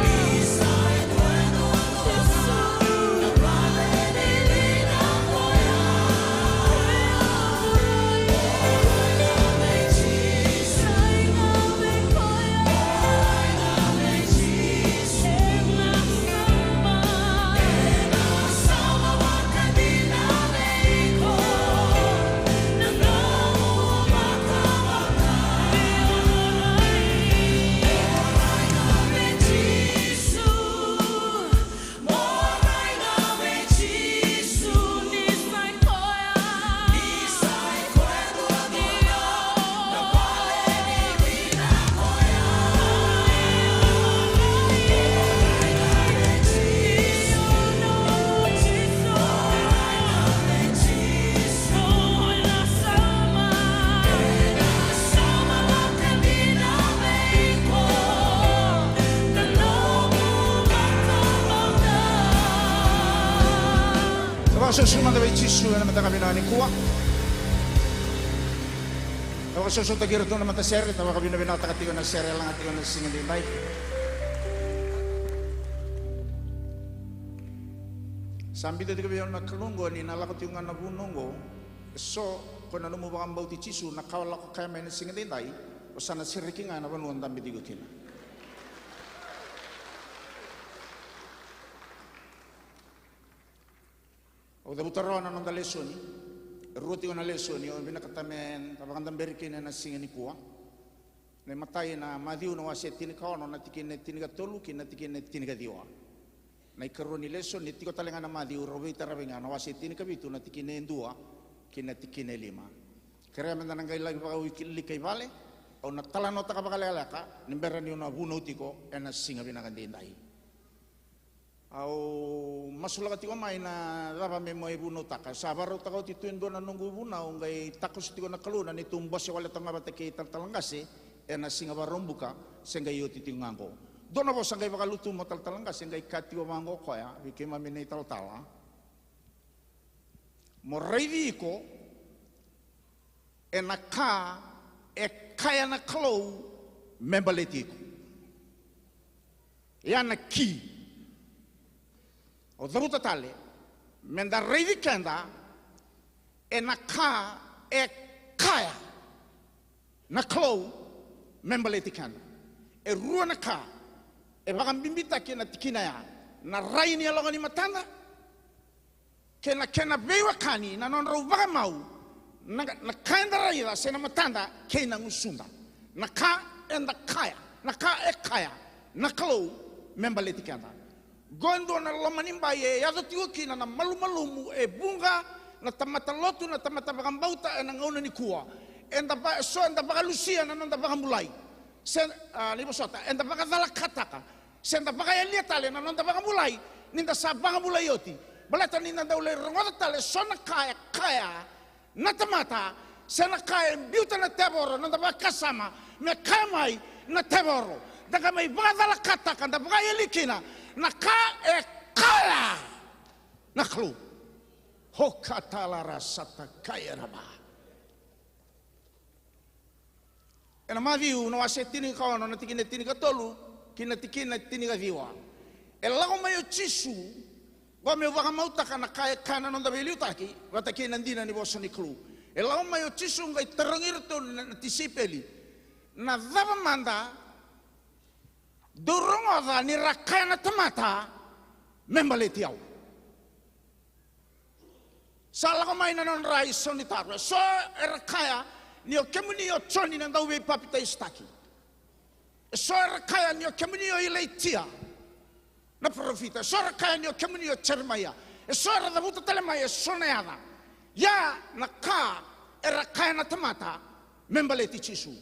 Ni sa i koya. Jisu. Sa vakasausautaki mada vei Jisu ena mataka vinaka nikua. Sa vakasausautaki iratou na matasere, sa vakavinavinakataka tiko na sere e laga tiko na siga edaidai. Sa biuta tiko vei au na Kalou oqo ni na lako tiko ga na vuna oqo. E so ko na nomu vakabauti Jisu, na ka o lako kaya mai na siga edaidai, o sa na sereki ga na vanua o dabe tiko kina. Au cavuta rawa na noda lesoni. E rua tiko na lesoni au vinakata meda vakadaberi kina ena siga nikua. Na imatai na Maciu na wase e tinikaono na tikina e tinikatolu ki na tikina e tinikaciwa. Na ikarua ni lesoni e tiko tale ga na Maciu, rau veitaravi ga na wase e tinikavitu na tikina e dua ki na tikina e lima. Kerea meda na qai laki vakawilika i vale, au na talanoataka vakalekaleka ni bera niu na vunau tiko ena siga vinaka edaidai. Au masulaka tiko mai na cava meu mai vunautaka. Sa vakarautaka oti tu e dua na noqu vunau, qai takoso tiko na Kalou na neitou bose wale toka ga vata kei talatala qase ena siga Vakaraubuka, se qai oti tiko ga oqo. Dua na vosa qai vakalutu mo talatala qase, qai kaya tiko vaqo o koya vei keimami na italatala: Mo raici iko ena ka e kaya na Kalou me baleti iko. Ia na ki. Au cavuta tale, meda raici keda ena ka e kaya na Kalou me baleti keda. E rua na ka e vakabibitaki ena tikina ya: na rai ni yaloka ni matada, kei na kena veiwekani na nodrau vakamau na, na ka eda raica se na matada kei na gusuda. Na ka eda kaya, na ka e kaya na Kalou me baleti keda. Qo e dua na loma ni bai e yaco tiko kina na malumalumu e vuqa na tamata lotu, na tamata vakabauta ena gauna nikua. Eda va, e so eda vakalusia na noda vakabulai. Se, a, ni vosota, eda vakacalakataka se da vakayalia tale na noda vakabulai ni da sa vakabulai oti. Baleta ni da dau lai rogoca tale so na ka e kaya na tamata, se na ka e biuta na tevoro, noda vakasama me kaya mai na tevoro. Da qai mai vakacalakataka, da vakayali kina na ka e kaya na Kalou. Hokatalara sata kaya raba. Ena Maciu na wase tinikaono na tikina e tinikatolu ki na tikina e tinikaciwa. E lako mai o Jisu, qo meu vakamautaka na ka e kaya na noda veiliutaki vata kei na dina ni vosa ni Kalou. E lako mai o Jisu qai tarogi iratou na, na tisaipeli: Na cava mada dou rogoca ni ra kaya na tamata me baleti au. Sa lako mai na nodra isau ni taro. Eso era kaya ni o kemuni o Joni na Dauveipapitaisotaki. Eso era kaya ni o kemuni o Ilaija na parofita. Eso era kaya ni o kemuni o Jeremaia. Eso era cavuta tale mai eso na yaca. Ia na ka era kaya na tamata me baleti Jisu.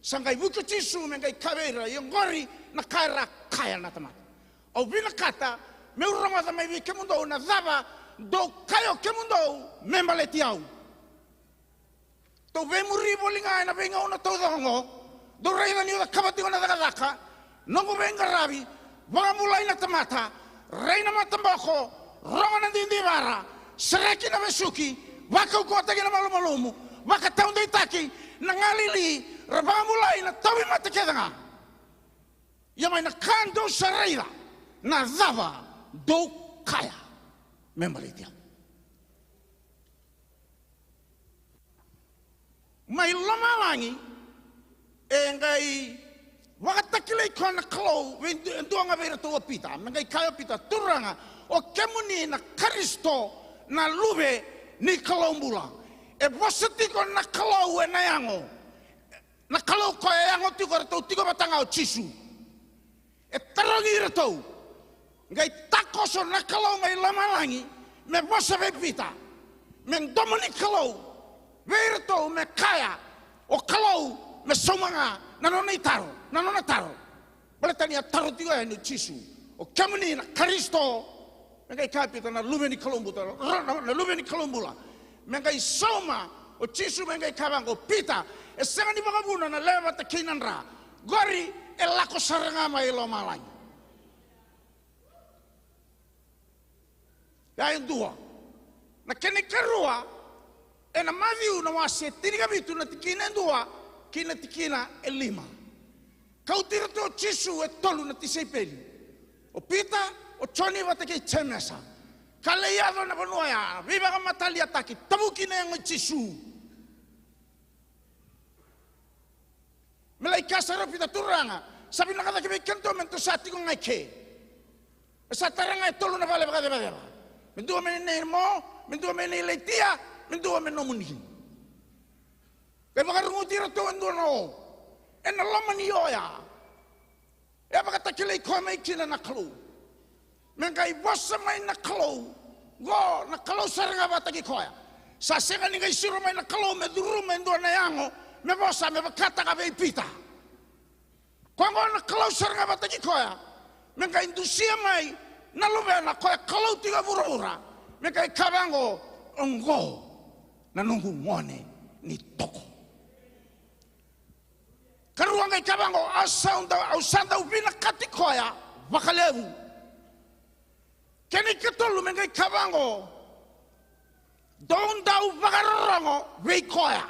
Sa qai vuki o Jisu me qai kaya vei ira, ia oqori na ka era kaya na tamata. Au vinakata meu rogoca mai vei kemudou na cava dou kaya o kemudou me baleti au. Tou veimuri voli ga ena veigauna taucoko oqo. Dou raica niu cakava tiko na cakacaka, noqu veiqaravi, vakabulai na tamata, rai na mataboko, rogo na didivara, sereki na vesuki, vakaukauwataki na malumalumu, vakataudeitaki na galili, ra vakabulai na tauvimate kece ga. Ia mai na ka dou sa raica, na cava dou kaya me baleti au? Mai lomalagi e qai vakatakilai koya na Kalou vei du-, e dua ga vei iratou o Pita. Me qai kaya o Pita, Turaga, o kemuni na Karisito, na Luve ni Kalou bula. E vosa tiko na Kalou ena yago. Na Kalou koya e yago tiko, eratou tiko vata ga o Jisu. E tarogi iratou. Qai takoso na Kalou mai lomalagi me vosa vei Pita, me domo ni Kalou vei iratou, me kaya, o Kalou me sauma ga na nona itaro, na nona taro. Baleta ni a taro tiko yani o Jisu, o kemuni na Karisito, me qai kaya Pita, na Luve ni Kalou bula, na, na, na Luve ni Kalou bula. Me qai sauma o Jisu, me qai kaya vaqo, Pita, e sega ni vakavuna na lewe vata kei na dra. Qori e lako sara ga mai lomalagi. Ya e dua. Na kena ikarua, ena Maciu na wase tinikavitu na tikina e dua kei na tikina e lima. Kauti iratou o Jisu e tolu na tisaipeli. O Pita, o Joni vata kei Jemesa. Ka lai yaco na vanua ya, veivakamataliataki, tavuki na yago i Jisu. Me lai kaya sara o Pita, Turaga, sa vinaka cake vei kedatou me datou sa tiko ga i ke. E sa tara ga e tolu na vale vakacevaceva. Me dua me nei mo, me dua me nei Ilaija, me dua me nomuni. Qai vakaruguti iratou e dua na o ena loma ni o ya. E a vakatakilai koya mai kina na Kalou. Me qai vosa mai na Kalou, qo na Kalou sara ga vakataki koya. Sa sega ni qai siro mai na Kalou me curuma e dua na yago me vosa, me vakataka vei Pita. Koya qo na Kalou sara ga vakataki koya. Me qai dusia mai na Luvena, koya Kalou tiko e vuravura. Me qai kaya vaqo, oqo na noqu gone ni toko. Karua qai kaya vaqo, au sa dau, au sa dau vinakati koya vakalevu. Kena ikatolu me qai kaya vaqo, dou dau vakarorogo vei koya.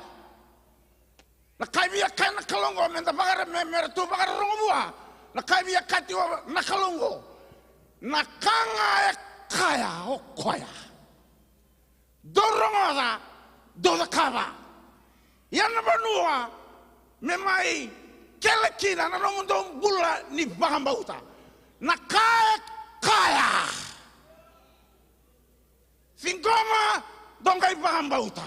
Na ka e via kaya na Kalou qo, me da vakara-, me, me ratou vakarorogo vua. Na ka e via kaya tiko na Kalou qo, na ka ga e kaya o koya, dou rogoca, dou cakava. Ia na vanua me mai kele kina na nomudou bula ni vakabauta. Na ka e kaya, ciqoma, dou qai vakabauta.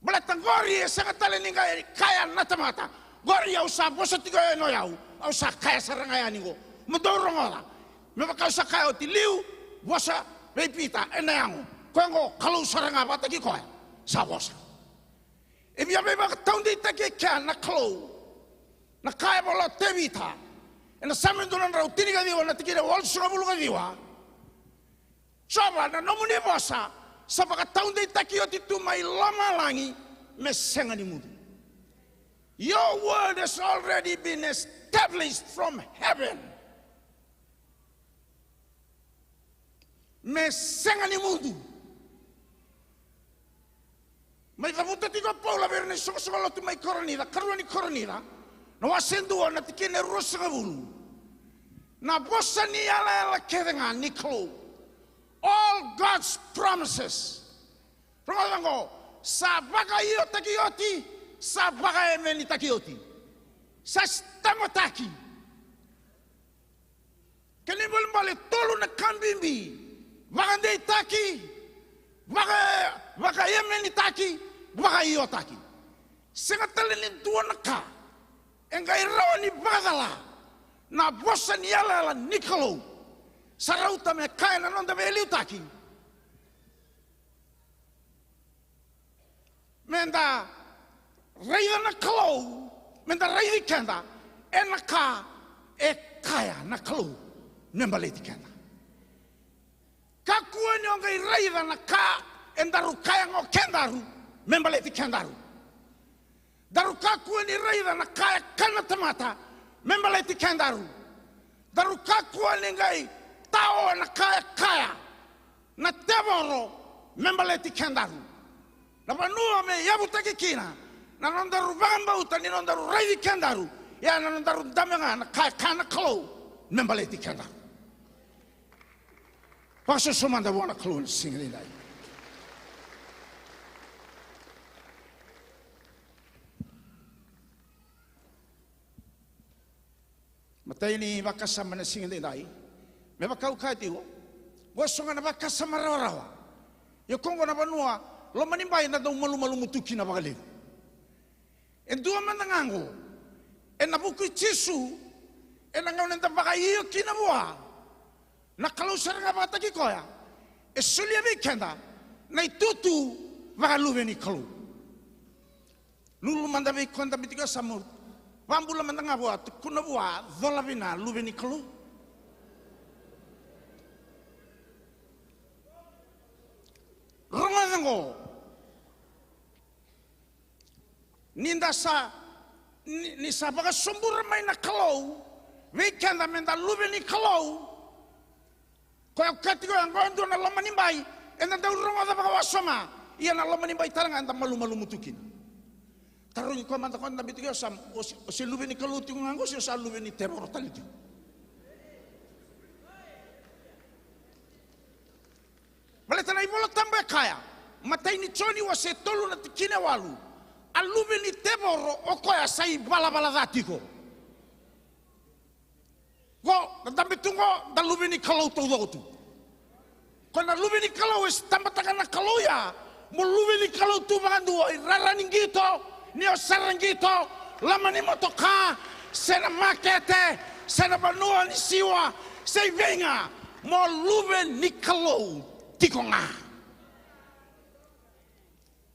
Baleta qori e sega tale ni qai kaya na tamata. Qori au sa vosa tiko yani o yau, au sa kaya sara ga yani qo. Mo dou rogoca. Me vaka au sa kaya oti, liu, vosa vei Pita ena yago. Koya qo Kalou sara ga vakataki koya sa vosa. E via veivakataudeitaki e kea na Kalou. Na ka e vola o Tevita ena Same dua na drau tinikaciwa na tikina walusagavulu ka ciwa. Jiova, na nomuni vosa sa vakataudeitaki oti tu mai lomalagi, me sega ni mudu. Your word has already been established from heaven. Me sega ni mudu. Mai cavuta tiko o Paula vei ira na isoqosoqo lotu mai Korinica, karua ni Korinica, na wase dua na tikina e ruasagavulu. Na vosa ni yalayala kece ga ni Kalou. All God's promises. Rogoca qo, sa vakaiotaki oti, sa vakaemenitaki oti. Sa stamp-taki. Kena ibalebale, tolu na ka bibi: vakadeitaki, vaka, vakaemenitaki, vakaiotaki. Sega tale ni dua na ka e qai rawa ni vakacala na vosa ni yalayala ni Kalou. Sa rauta me kaya na noda veiliutaki, meda raica na Kalou, meda raici keda ena ka e kaya na Kalou me baleti keda. Kakua ni o qai raica na ka edaru kaya ga o kedaru me baleti kedaru. Daru kakua ni raica na ka e kaya na tamata me baleti kedaru. Daru kakua ni qai tao na ka e kaya na tevoro me baleti kedaru. Na vanua me yavutaki kina na nodaru vakabauta ni nodaru raici kedaru, ia na nodaru dabe ga na ka e kaya na Kalou me baleti kedaru. Vakasoso mada vua na Kalou na siga nidai. Matai ni vakasama na siga nidai, me vaka au kaya tiko, qo e so ga na vakasama rawarawa. Ia ko qo na vanua loma ni bai eda dau malumalumu tu kina vakalevu. E dua mada ga qo ena vuku i Jisu, ena gauna eda vakaio kina vua, na Kalou sara ga vakataki koya e solia vei keda na itutu vakaluve ni Kalou. Lulu mada vei koya dabe tiko e yasamu, vakabula mada ga vua, tukuna vua, cola vina luve ni Kalou. Rogoca qo. Ni da sa, ni, ni sa vakasobura mai na Kalou vei keda meda luve ni Kalou. Koya au kaya tiko, e qo e dua na loma ni bai eda dau rogoca vakawasoma, ia na loma ni bai tale ga eda malumalumu tu kina. Tarogi koya mada, koya dabe tiko e yasamu, o se, o se luve ni Kalou tiko ga qo se o sa luve ni tevoro tale tiko? Baleta na iVola Tabu e kaya, matai ni Joni wase tolu na tikina e walu, a luve ni tevoro o koya sa ivalavala ca tiko. Qo na dabe tu qo, da luve ni Kalou taucoko tu. Ko na luve ni Kalou e sitabataka na Kalou ya mo luve ni Kalou tu vakadua, i rara ni qito, ni o sara qito, loma ni motoka, se na makete, se na vanua ni siwa, se i vei ga, mo luve ni Kalou tiko ga.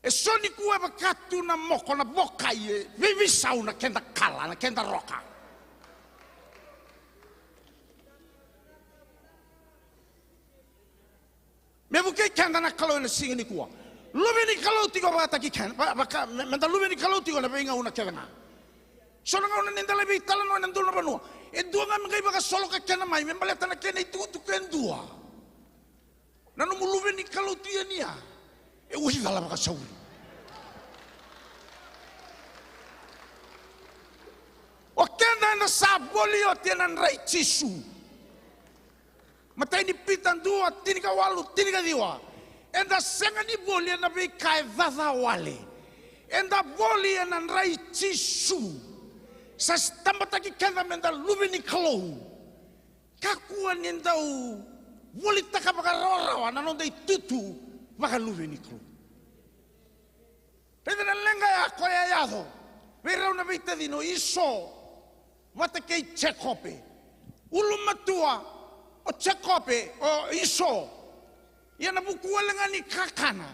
E so nikua e vaka tu na moko, na vokai, e veiveisau na keda kala, na keda roka. Me vukei keda na Kalou ena siga nikua. Luve ni Kalou tiko vakataki keda, va-, vaka, me, meda luve ni Kalou tiko na veigauna kece ga. So na gauna ni da lai veitalanoa ena dua na vanua, e dua ga me qai vakasoloka kena mai, me baleta na kena itukutuku e dua. Na nomu luve ni Kalou tu yani ya, e ui cala vakasauri. O keda eda sa voli oti ena dra i Jisu. Matai ni Pita dua, tinikawalu, tinikaciwa. Eda sega ni voli ena veika e caca wale. Eda voli ena dra i Jisu. Sa sitabataki keda meda luve ni Kalou. Kakua ni dau volitaka vakarawarawa na noda itutu vakaluve ni Kalou. Raica na leqa ya koya e yaco vei rau na veitacini, o Iso vata kei Jekope. Ulumatua o Jekope, o Iso. Ia na vuku wale ga ni kakana,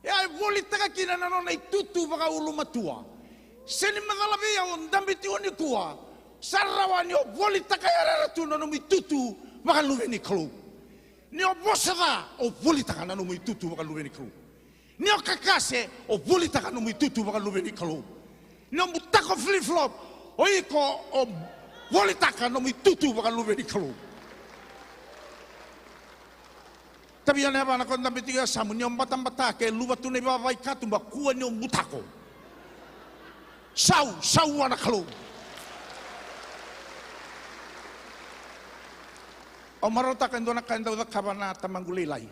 e a volitaka kina na nona itutu vakaulumatua. Se ni macala vei au o dabe tiko nikua, sa rawa ni o volitaka yarayara tu na nomu itutu vakaluve ni Kalou. Ni o vosa ca, o volitaka na nomu itutu vakaluve ni Kalou. Ni o kakase, o volitaka nomu itutu vakaluve ni Kalou. Ni o butako flip-flop, o iko o volitaka nomu itutu vakaluve ni Kalou. Tavi yani yavana ko dabe tiko e yasamu, ni o batabata ke luva tu na ivava i katuba, kua ni o butako. Sau, sau vua na Kalou. Au marautaka e dua na ka e dau cakava na tamaqu lailai.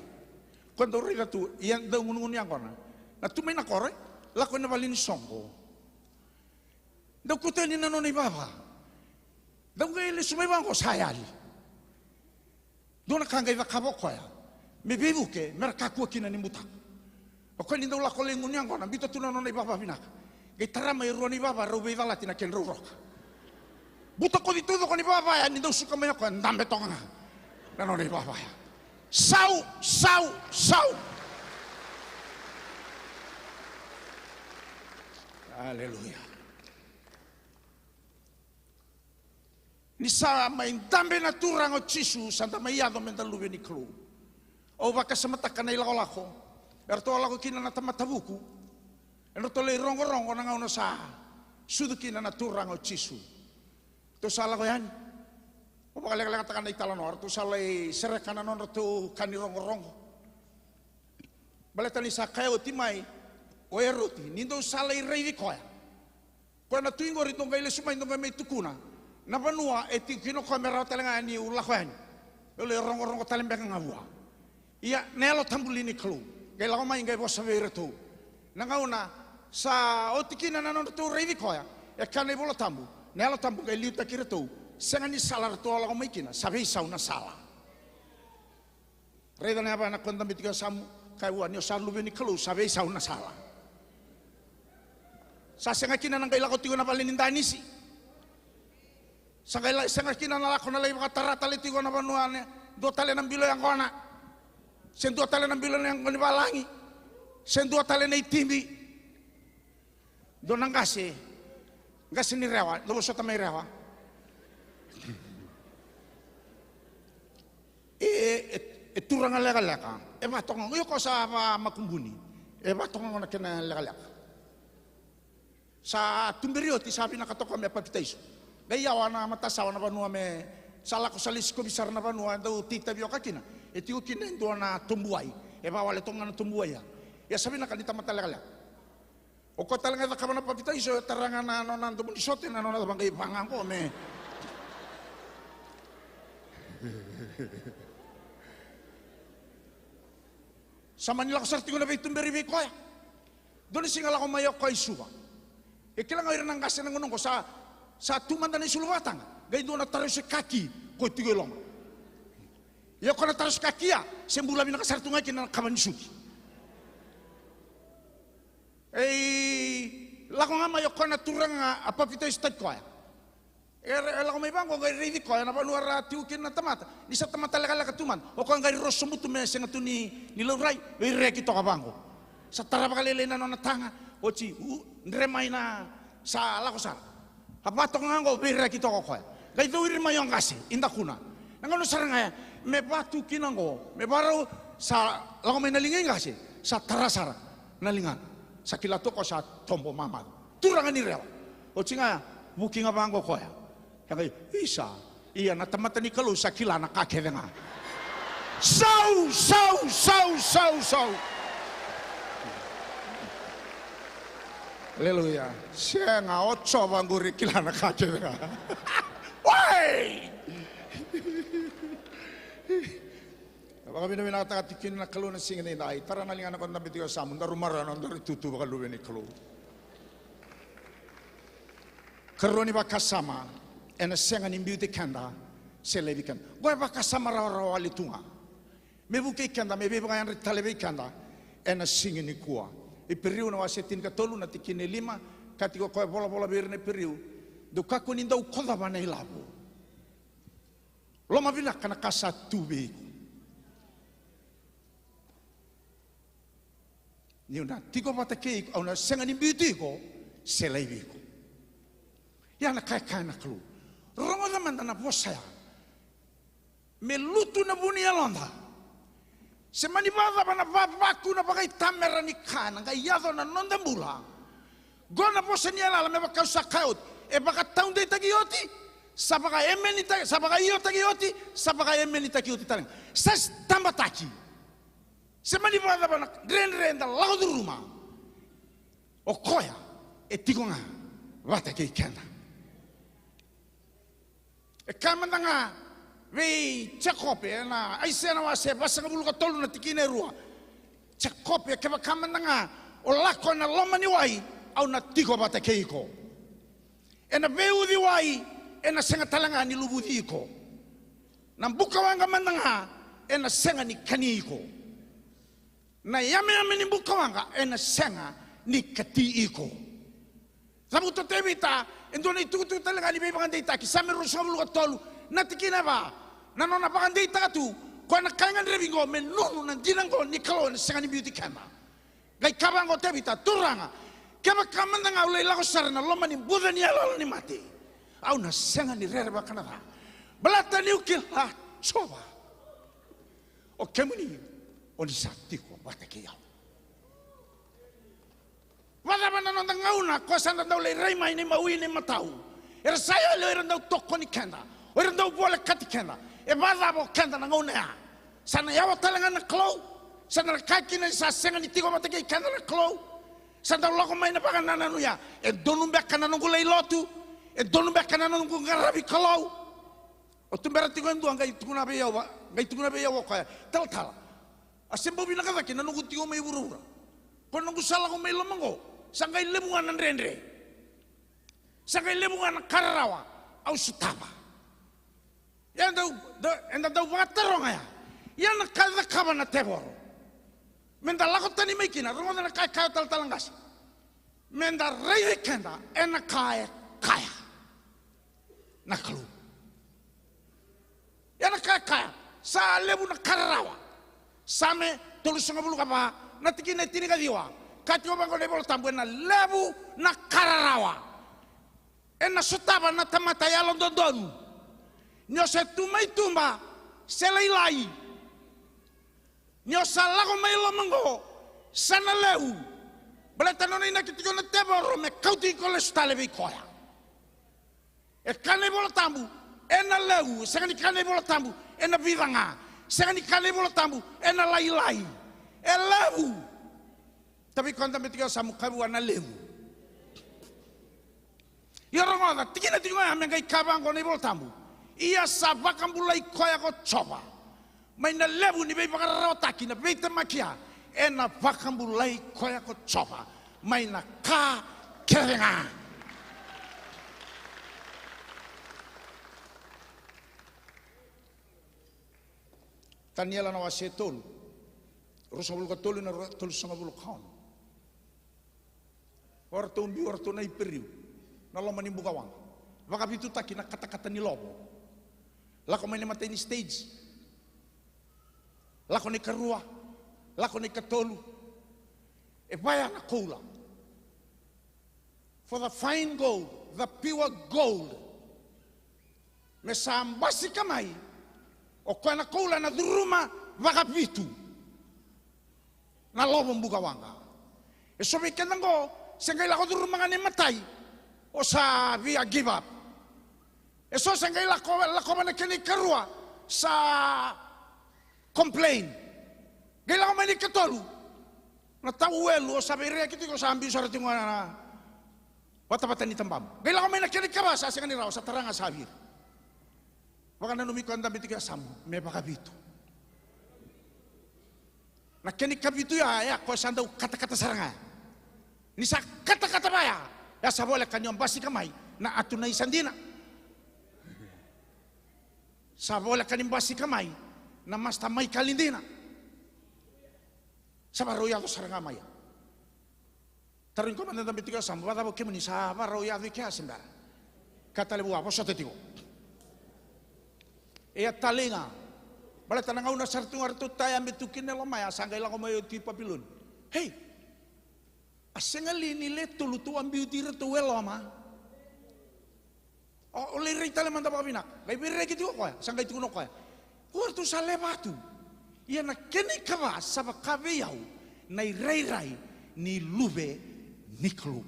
Ko dau raica tu, ia dau gunugunu yaqona. Na tu mai na koro, e lako ina vale ni soqo. Dau kauta yani na nona ivava. Dau qai lesu mai vaqo sa yali. Dua na ka qai cakava o koya me veivuke, me ra kakua kina ni butako. O koya ni dau lako lai gunu yaqona, biuta tu na nona ivava vinaka. Qai tara mai e rua na ivava, rau veicalati na kedrau roka. Butakoci taucoko na ivava ya, ni dau suka mai o koya, dabe toka ga na nona ivava ya. Sau, sau, sau. Aleluya. Ni sa mai dabe na Turaga o Jisu, sa da mai yaco me da luve ni Kalou. Au vakasamataka na ilakolako eratou a lako kina na tamata vuku, eratou lai rogorogo na gauna sa sucu kina na Turaga o Jisu. Ratou sa lako yani. Au vakalekalekataka na italanoa, ratou sa lai sereka na nodratou ka ni rogorogo. Baleta ni sa kaya oti mai o Eroti, ni dou sa lai raici koya. Koya na tui qori, dou qai lesu mai, dou qai mai tukuna na vanua e tiko kina o koya, me rawa tale ga niu lako yani. Au lai rogorogo tale beka ga vua. Ia na Yalo Tabu li ni Kalou qai lako mai qai vosa vei iratou. Na gauna sa oti kina na nodratou raici koya, e kaya na iVola Tabu, na Yalo Tabu qai liutaki iratou. Sega ni sala ratou a lako mai kina, sa veisau na sala. Raica na yavana ko dabe tiko e yasamu, kaya vua, ni o sa luve ni Kalou, sa veisau na sala. Sa sega kina na qai lako tiko na vale ni danisi. Sa qai la-, sega kina na lako na lai vakatara tale tiko na vanua, ne dua tale na bilo yaqona, se dua tale na bilo na yaqona ni valagi, se dua tale na itibi. Dua na qase, qase ni Rewa, dou vosota mai Rewa. E, e, e turaga lekaleka, e va toka ga, io, ko sa vamakubuni, e va toka ga na kena lekaleka. Sa tuberi oti, sa vinaka toka me papitaiso. Qai yawa na matasawa na vanua, me sa lako sa lai sikovi sara na vanua e dau tei tavioka kina. E tiko kina e dua na tobu wai, e va wale toka ga na tobu wai ya. Ia sa vinaka ni tamata lekaleka. O koya tale ga e cakava na papitaiso, e tara ga na nona domo ni sote, na nona cava, qai va ga qo me. Sa mani lako sara tiko na veituberi vei koya. Dua na siga lako mai o koya i Suva. E kila ga o ira na qase na gauna oqo, sa, sa tu mada na isulu vakataga, qai dua na tarausakaki ko tiko i loma. Ia o koya na tarausakaki ya, se bula vinaka sara tu ga kina na kava ni suki. E lako ga mai o koya na turaga a papitaisotaki koya. E, e lako mai vaqo, qai raici koya na vanua ra tiko kina na tamata. Ni sa tamata lekaleka tu mada, o koya qai rosobu tu me sega tu ni, ni laurai, veireki toka vaqo. Sa tara vakalailai na nona taga, oti, u, dre mai na, sa lako sara. A va toka ga qo, veireki toka o koya. Qai cowiri mai o qase i dakuna. Na gauna sara ga ya, me va tu kina qo, me varau, sa lako mai na liga i qase, sa tara sara na ligana. Sa kila tu o koya sa tobo mamaca. Turaga ni Rewa. Oti ga ya, vuki ga vaqo o koya. Ia qai, isa, ia na tamata ni Kalou sa kila na ka kece ga. Sau, sau, sau, sau, sau. Aleluya. Sega, o Jiova qori e kila na ka kece ga. Wai! Vakavinavinakataka tiko kina na Kalou na siga nidai. Tara na ligana ko dabe tiko e yasamu, daru maroroya na nodaru itutu vakaluve ni Kalou. Karua ni vakasama, ena sega ni biuti keda se laivi keda. Qo e vakasama rawarawa wale tu ga me vukei keda, me veivakayadrati tale vei keda ena siga nikua. Iperiu na wase tinikatolu na tikina e lima, ka tiko o koya volavola vei ira na Iperiu, dou kakua ni dau kocova na ilavo. Lomavinaka na ka sa tu vei iko. Niu na tiko vata kei iko, au na sega ni biuti iko se laivi iko. Ia na ka e kaya na Kalou. Rogoca mada na vosa ya. Me lutu na vu ni yaloda. Se mani vakacava na vavaku, na vakaitamera ni ka ena qai yaco na noda bula. Qo na vosa ni yalayala me vaka au sa kaya oti. E vakataudeitaki oti, sa vakaemenitaki, sa vakaiotaki oti, sa vakaemenitaki oti tale ga. Sa sitabataki. Se mani vakacava na dredre eda lako curuma, o koya e tiko ga vata kei keda. E kaya mada ga vei Jekope ena Aisea na wase vasagavulu ka tolu na tikina e rua. Jekope, kevaka mada ga o lako ena loma ni wai, au na tiko vata kei iko. Ena veiuciwai, ena sega tale ga ni luvuci iko. Na bukawaqa mada ga, ena sega ni kani iko. Na yameyame ni buka waqa ena sega ni kati iko. Cavuta o Tevita e dua na itukutuku tale ga ni veivakadeitaki, Same ruasagavulu ka tolu, na tikina e va. Na nona vakadeitaka tu, koya na ka e gadrevi qo me nunu na dina qo ni Kalou ena sega ni biuti keda. Qai kaya vaqo o Tevita, Turaga, kevaka mada ga au lai lako sara ena loma ni buca ni yalayala ni mate, au na sega ni rerevaka na ca. Baleta niu kila, Jiova, o kemuni, o ni sa tiko vata kei au. Vakacava na noda gauna ko sa da dau lai rai mai na imawi, na imatau? Era sa yali o ira dau tokoni keda, o ira dau volekati keda. E vakacava o keda na gauna ya? Sa na yawa tale ga na Kalou? Sa na kaya kina ni sa sega ni tiko vata kei keda na Kalou? Sa dau lako mai na vakanananu ya, e donu beka na noqu lai lotu? E donu beka na noqu qaravi Kalou? O tubera tiko e dua qai tukuna vei au, qai tukuna vei au o koya, Talatala, a se bau vinaka cake na noqu tiko mai vuravura. Ko noqu sa lako mai loma qo, sa qai levu ga na dredre, sa qai levu ga na ka rarawa au sotava. Eda dau, da, eda dau vakataroga ya. Ia na ka e cakava na tevoro, meda lako tani mai kina, rogoca na ka e kaya o talatala qase. Meda raici keda ena ka e kaya na Kalou. Ia na ka e kaya, sa levu na ka rarawa. Same tolusagavulu ka va, na tikina e tinikaciwa. Kaya tiko vaqo na iVola Tabu, ena levu na ka rarawa ena sotava na tamata yalododonu. Ni o se tu mai tuba se lailai, ni o sa lako mai loma qo, sa na levu. Baleta nona inaki tiko na tevoro me kauti iko lesu tale vei koya. E kaya na iVola Tabu, ena levu. Sega ni kaya na iVola Tabu ena vica ga. Sega ni kaya na iVola Tabu ena lailai. E levu. Tavi koya dabe tiko e yasamu, kaya vua, na levu. Ia rogoca, tikina tiko ya me qai kaya vaqo na iVola Tabu, ia sa vakabulai koya ko Jiova mai na levu ni veivakararawataki, na veitemaki ya. Ena vakabulai koya ko Jiova mai na ka kece ga. Taniela na wase e tolu, ruasagavulu ka tolu ina rua, tolusagavulu ka ono. O ratou biu, o ratou na Iperiu, na loma ni bukawaqa. Vakavitutaki na katakata ni lovo. Lako mai na imatai ni stage. Lako na ikarua. Lako na ikatolu. E vaya na koula. For the fine gold, the pure gold. Me sa basika mai o koya na koula, na curuma vakavitu na lovo bukawaqa. E so vei keda qo, se qai lako curuma ga na imatai, o sa via give up. E so se qai lako, lakova na kena ikarua, sa complain. Qai lako mai na ikatolu, na tauwelu, o sa veireki tiko, sa biu sara tiko ga na vatavata ni tabamu. Qai lako mai na kena ikava, sa sega ni rawa, sa tara ga sa viri. Vakananumi koya dabe tiko e yasamu, me vakavitu. Na kena ikavitu ya, ya koya sa dau katakata sara ga. Ni sa katakata vaya, ya sa voleka ni o basika mai na atunai sa dina. Sa voleka ni basika mai na masta mai kali dina. Sa varau yaco sara ga mai ya. Tarogi koya mada dabe tiko e yasamu, vakacava o kemuni, sa varau yaco i kea se bera? Kaya tale vua, vosota tiko. E a talei ga. Baleta na gauna sara tu ga ratou tayabe tu kina e loma ya, sa qai lako mai o Tui Papiloni. Hei, a sega li ni le tolu tou a biuti iratou e loma? O, o lai rai tale mada vakavinaka. Qai veireki tiko o koya, sa qai tukuna o koya, o ratou sa lewa tu. Ia na kena ikava sa vaka vei au na irairai ni Luve ni Kalou.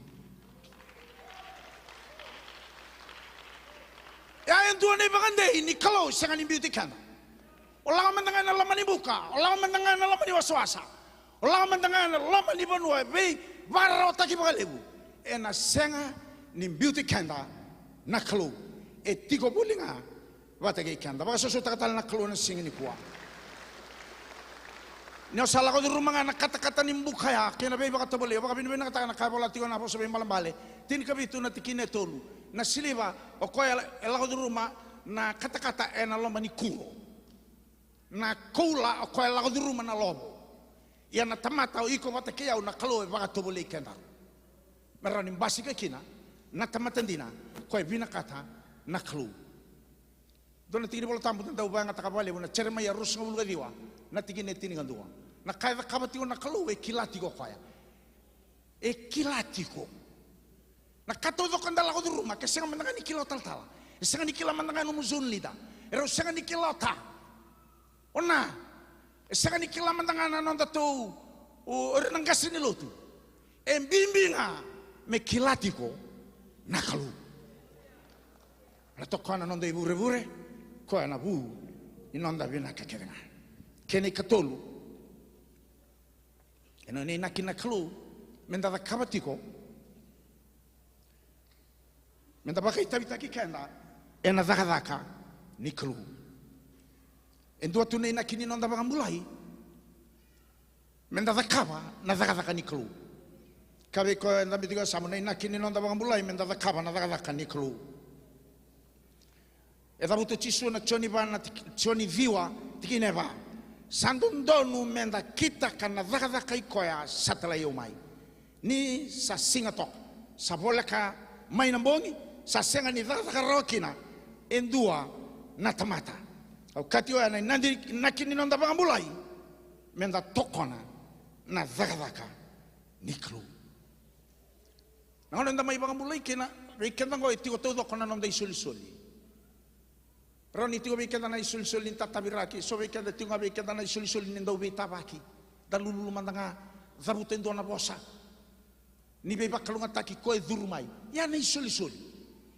E a, e dua na ivakadei ni Kalou sega ni biuti keda. O lako mada ga ena loma ni buka, o lako mada ga ena loma ni wasawasa, o lako mada ga ena loma ni vanua e veivakararawataki vakalevu, ena sega ni biuti keda na Kalou. E tiko voli ga vata kei keda. Vakasosomitaka tale na Kalou ena siga nikua. Ni o sa lako curuma ga na katakata ni buka ya kei na veivakatovolei, au vakavinavinakataka na ka e vola tiko na Vosa Vakaibalebale tinikavitu na tikina e tolu. Na siliva, o koya e lako curuma na katakata ena loma ni kuro. Na koula o koya e lako curuma na lovo. Ia na tamata o iko vata kei au, na Kalou e vakatovolei kedaru me rawa ni basika kina na tamata dina, o koya e vinakata na Kalou. Dua na tiki ni Vola Tabu da dau vakayagataka vakalevu, na Jeremaia ruasagavulu ka ciwa, na tikina e tinikadua. Na ka e cakava tiko na Kalou e kila tiko o koya. E kila tiko. Na ka taucoko eda lako curuma, ke sega mada ga ni kila o talatala, e sega ni kila mada ga nomu zone leader, e rau sega ni kila o ta, o na, e sega ni kila mada ga na nodatou, o, o ira na qase ni lotu. E bibi ga me kila tiko na Kalou. Na tokona na noda ivurevure, koya na vu ni noda vinaka kece ga. Kena ikatolu, ena inaki na Kalou meda cakava tiko, meda vakaitavitaki keda ena cakacaka ni Kalou. E dua tu na inaki ni noda vakabulai, meda cakava na cakacaka ni Kalou. Ka vei koya e dabe tiko e yasamu, na inaki ni noda vakabulai meda cakava na cakacaka ni Kalou. E cavuta o Jisu ena Joni va na tik-, Joni ciwa, tikina e va: Sa dodonu meda kitaka na cakacaka i koya sa talai au mai. Ni sa siga toka, sa voleka mai na bogi, sa sega ni cakacaka rawa kina e dua na tamata. Au kaya tiko oya, na inaki ni noda vakabulai meda tokona na cakacaka ni Kalou. Na gauna eda mai vakabulai kina, vei keda oqo e tiko taucoko na noda isolisoli. Rawa ni tiko vei keda na isolisoli ni tataviraki, so vei keda tiko ga vei keda na isolisoli ni dau veitavaki. Da lululu mada ga, cavuta e dua na vosa ni veivakalougatataki ko e curu mai. Ia na isolisoli.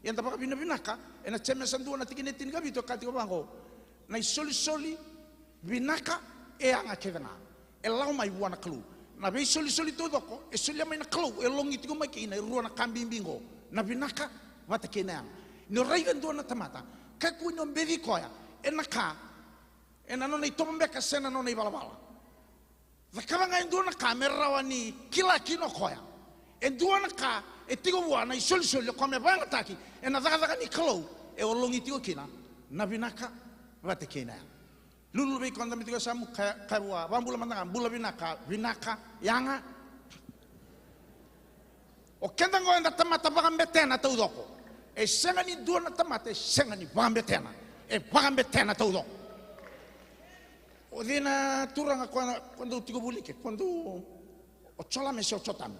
Ia da vakavinavinaka, ena Jemesa dua na tikina e tinikavitu e kaya tiko vaqo: Na isolisoli vinaka e yaga kece ga e lako mai vua na Kalou. Na veisolisoli taucoko e solia mai na Kalou, e logi tiko mai kina e rua na ka bibi oqo: na vinaka vata kei na yaga. Ni o raica e dua na tamata, kakua ni o beci koya ena ka, ena nona itovo beka se na nona ivalavala. Cakava ga e dua na ka me rawa ni kila kina o koya e dua na ka e tiko vua na isolisoli, o koya me vakayagataki ena cakacaka ni Kalou, e o logi tiko kina na vinaka vata kei na yaga. Lululu vei koya e dabe tiko e yasamu, kaya, kaya vua, vakabula mada ga, bula vinaka, vinaka, yaga. O keda oqo eda tamata vakabetena taucoko. E sega ni dua na tamata e sega ni vakabetena. E vakabetena taucoko. O cei na turaga ko, ko dau tiko vuli ke, ko dau, o Jolame se o Jotame?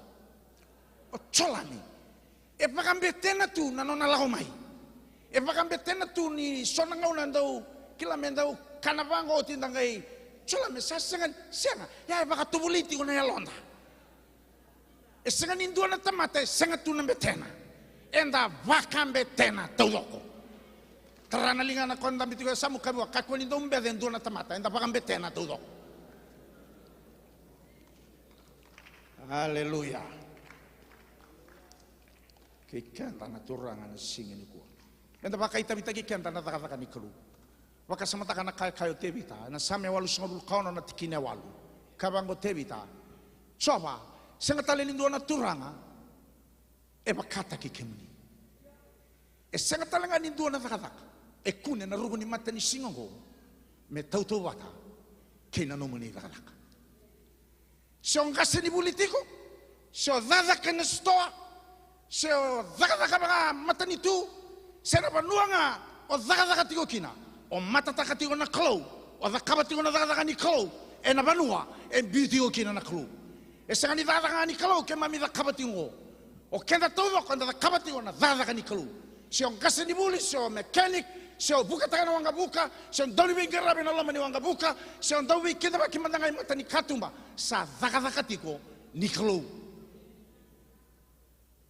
O Jolame. E vakabetena tu na nona lako mai. E vakabetena tu ni so na gauna dau kila me dau kana vaqo oti, da qai, Jolame, sa sega, sega. Ia e vakatovolei tiko na yaloda. E sega ni dua na tamata e sega tu na betena. Eda vakabetena taucoko. Tara na ligana ko dabe tiko e yasamu, kaya vua, kakua ni dau bece e dua na tamata, eda vakabetena taucoko. Aleluya. Kei keda na turaga na siga nikua, meda vakaitavitaki keda na cakacaka ni Kalou. Vakasamataka na ka e kaya o Tevita ena Same walusagavulu ka ono na tikina e walu. Kaya vaqo o Tevita: Jiova, sega tale ni dua na turaga e vakataki kemuni. E sega tale ga ni dua na cakacaka e kune na ruku ni matanisiga oqo me tautauvata kei na nomuni cakacaka. Se o qasenivuli tiko, se o cakacaka ena sitoa, se o cakacaka vakamatanitu, se na vanua ga o cakacaka tiko kina, o matataka tiko na Kalou, o cakava tiko na cakacaka ni Kalou ena vanua e biu tiko kina na Kalou. E sega ni cakacaka ga ni Kalou keimami cakava tiko oqo. O keda taucoko eda cakava tiko na cakacaka ni Kalou. Se o qasenivuli, se o mechanic, se o vukataka na waqavuka, se o dau ni veiqaravi ena loma ni waqavuka, se o dau veikidavaki mada ga e mata ni katuba, sa cakacaka tiko ni Kalou.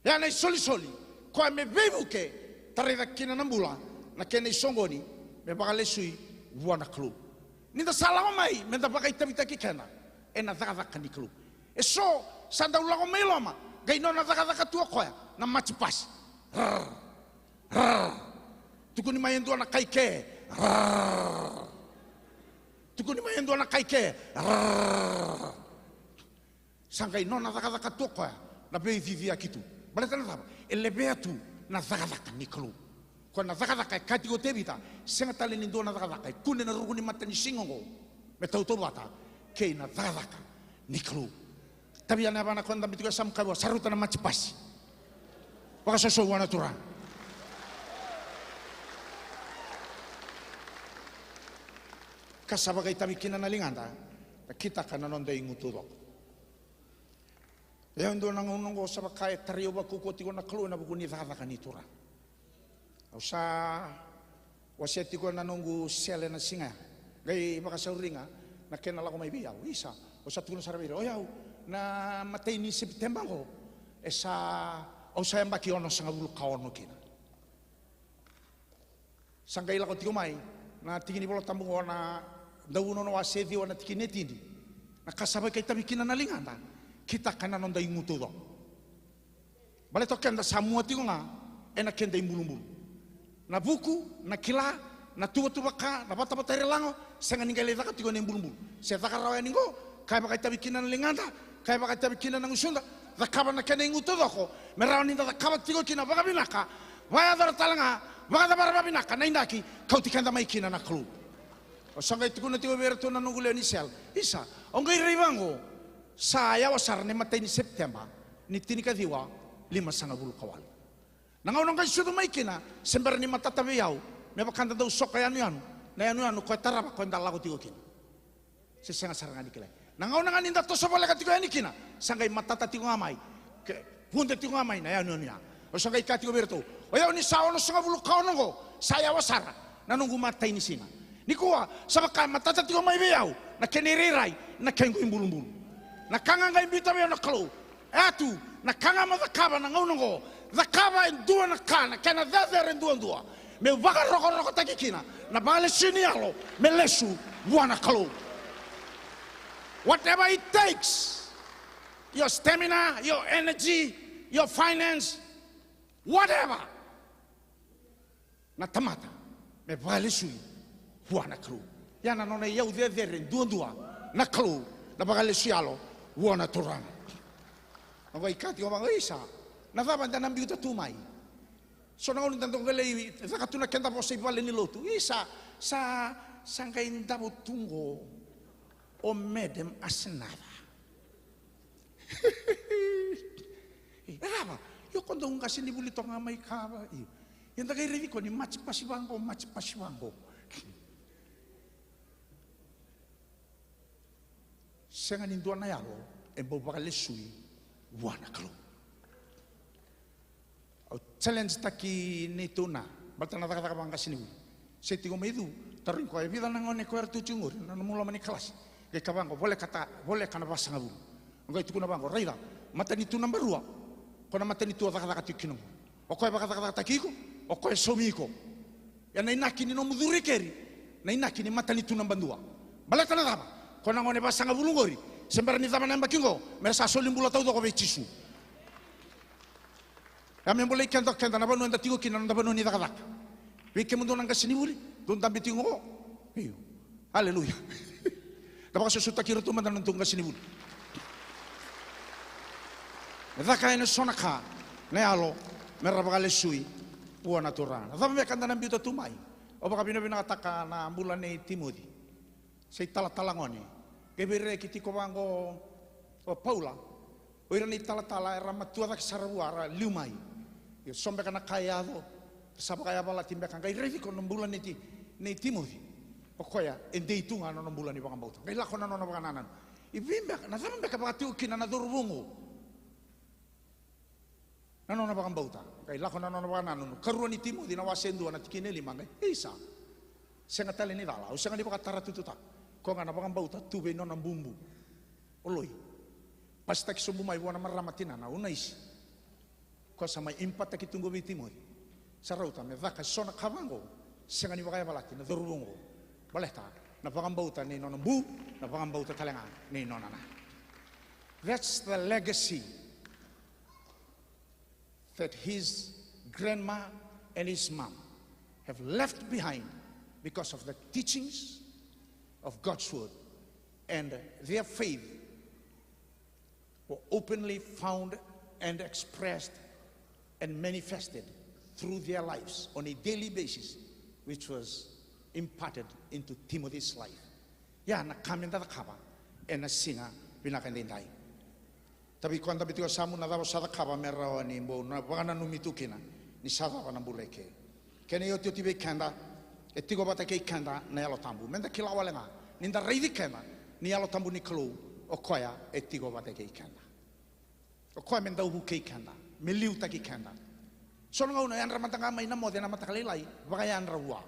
Ia na isolisoli, koya me veivuke, tarai cake kina na bula, na kena isoqoni me vakalesui vua na Kalou. Ni da sa lako mai, meda vakaitavitaki keda ena cakacaka ni Kalou. Eso sa dau lako mai loma, qai nona cakacaka tu o koya na maji pasi. Rrr, rrr. Tukuni mai e dua na kai ke. Rrr. Tukuni mai e dua na kai ke. Rrr. Sa qai nona cakacaka tu o koya na veiciciyaki tu. Baleta na cava? E levea tu na cakacaka ni Kalou. Ko na cakacaka e kaya tiko o Tevita, sega tale ni dua na cakacaka e kune na ruku ni matanisiga oqo me tautauvata kei na cakacaka ni Kalou. Tavi yani yavana ko na dabe tiko e yasamu, kaya vua, sa rauta na maji pasi. Vakasoso vua na Turaga. Ka sa vakaitavi kina na ligada, da kitaka na noda igu taucoko. E dua na gauna oqo sa vaka e tarai au vakaukauwa tiko na Kalou ena vuku ni cakacaka ni Turaga. Au sa wasea tiko ena noqu sele na siga ya. Qai vakasauri ga na kena lako mai vei au. Isa, au sa tukuna sara vei ira, o yau, na imatai ni Sepiteba oqo, e sa, au sa yabaki onosagavulu ka ono kina. Sa qai lako tiko mai na tiki ni Vola Tabu oqo, na Dauvunau na wase ciwa na tikina e tini. Na ka sa vakaitavi kina na ligada, kitaka na noda igu taucoko. Baleta o keda sa mua tiko ga ena keda ibulubulu. Na vuku, na kila, na tuvatuvaka, na vatavata e re lago, sega ni qai lai caka tiko ena ibulubulu. Se caka rawa yani qo, ka e vakaitavi kina na ligada, ka e vakaitavi kina na gusuda, cakava na kena igu taucoko, me rawa ni da cakava tiko kina vakavinaka, vakayacora tale ga, vakacavara vakavinaka na inaki, kauti keda mai kina na Kalou. Au sa qai tukuna tiko vei iratou na noqu lewe ni sele, isa, au qai rai vaqo, sa yawa sara na imatai ni Sepiteba ni tinikaciwa limasagavulu ka walu. Na gauna qai sucu mai kina, se bera ni matata vei au me vaka da dau soko yanuyanu, na yanuyanu ko e tarava ko eda lako tiko kina. Se sega sara ga ni kilai. Na gauna ga ni da toso voleka tiko yani kina, sa qai matata tiko ga mai, ke vude tiko ga mai na yanuyanu ya. Au sa qai kaya tiko vei iratou, o yau ni sa onosagavulu ka ono oqo, sa yawa sara na noqu matai ni siga. Nikua sa vaka e matata tiko mai vei au na kena irairai na kequ ibulubulu. Na ka ga qai biuta vei au na Kalou, e a tu na ka ga mo cakava na gauna oqo. Cakava e dua na ka na kena cecere duadua, meu vakarokorokotaki kina na vakalesui ni yalo me lesu vua na Kalou. Whatever it takes, your stamina, your energy, your finance, whatever. Na tamata me vakalesui vua na Kalou. Ia na nona iyau cecere duadua na Kalou, na vakalesui yalo vua na Turaga. Au qai kaya tiko vaqo, isa, na cava eda na biuta tu mai? So na gauna da dau qai lai caka tu na keda vosa i vale ni lotu. Isa, sa, sa qai davo tu qo o Madam Asenaca. E cava? Io, ko dau qasenivuli toka ga mai kava. Io. Ia da qai raici koya ni maji pasi vaqo, maji pasi vaqo. Sega ni dua na yalo e bau vakalesui vua na Kalou. Au challenge taki neitou na, baleta na cakacaka vaqasenivuli. Se tiko mai Cu, tarogi koya e vica na gone ko eratou tiko qori na nomu loma ni kalasi. Qai kaya vaqo, voleka ta, voleka na vasagavulu. Au qai tukuna vaqo, raica, matanitu naba rua, ko na matanitu o cakacaka tiko kina qo. O koya vakacakacakataki iko, o koya saumi iko. Ia na inaki ni nomu curu i keri, na inaki ni matanitu naba dua. Baleta na cava? Ko na gone vasagavulu qori, se bera ni cava na yabaki qo, mera sa soli bula taucoko vei Jisu. Ia me bolei keda o keda na vanua eda tiko kina, na noda vanua ni cakacaka. Vei kemudou na qasenivuli dou dabe tiko qo. Io. Aleluya. Da vakasosomitaki iratou mada na nodatou qasenivuli. Me caka ena so na ka na yalo me ra vakalesui vua na Turaga. Na cava beka da na biuta tu mai? Au vakavinavinakataka na bula nei Timoci. Se italatala gone. Qai veireki tiko vaqo o Paula. O ira na italatala era matua cake sara vua ra liu mai. Ia so beka na ka e yaco, sa vakayavalati beka, qai raici koya na bula nei Ti-, nei Timoci. O koya e dei tu ga na nona bula ni vakabauta. Qai lako na nona vakanananu. I vei beka, na cava beka vakatiko kina na cauravou oqo? Na nona vakabauta. Qai lako na nona vakanananu. Karua ni Timoci na wase dua na tikina e lima qai, isa. Sega tale ni cala, au sega ni vakatara tututaka. Koya ga na vakabauta tu vei nona bubu. O Loi. Pasitaki sobu mai vua na marama tinana o Naisi. Koya sa mai impataki tu qo vei Timoci. Sa rauta me caka e so na ka vaqo, sega ni vakayavalati na cauravou oqo. Baleta na vakabauta nei nona bu, na vakabauta tale ga nei nona na. That's the legacy that his grandma and his mom have left behind because of the teachings of God's word, and their faith were openly found and expressed and manifested through their lives on a daily basis, which was imparted into Timothy's life. Ia na ka meda cakava ena siga vinaka edaidai. Tavi koya dabe tiko yasamu, na cava o sa cakava me rawa ni bau na vakananumi tu kina ni sa cava na bula eke. Kena iotioti vei keda, e tiko vata kei keda na Yalo Tabu. Meda kila wale ga ni da raici keda ni Yalo Tabu ni Kalou, o koya e tiko vata kei keda. O koya me dau vukei keda, me liutaki keda. So na gauna o yadra mada ga mai na moce ena mataka lailai, vakayadra vua.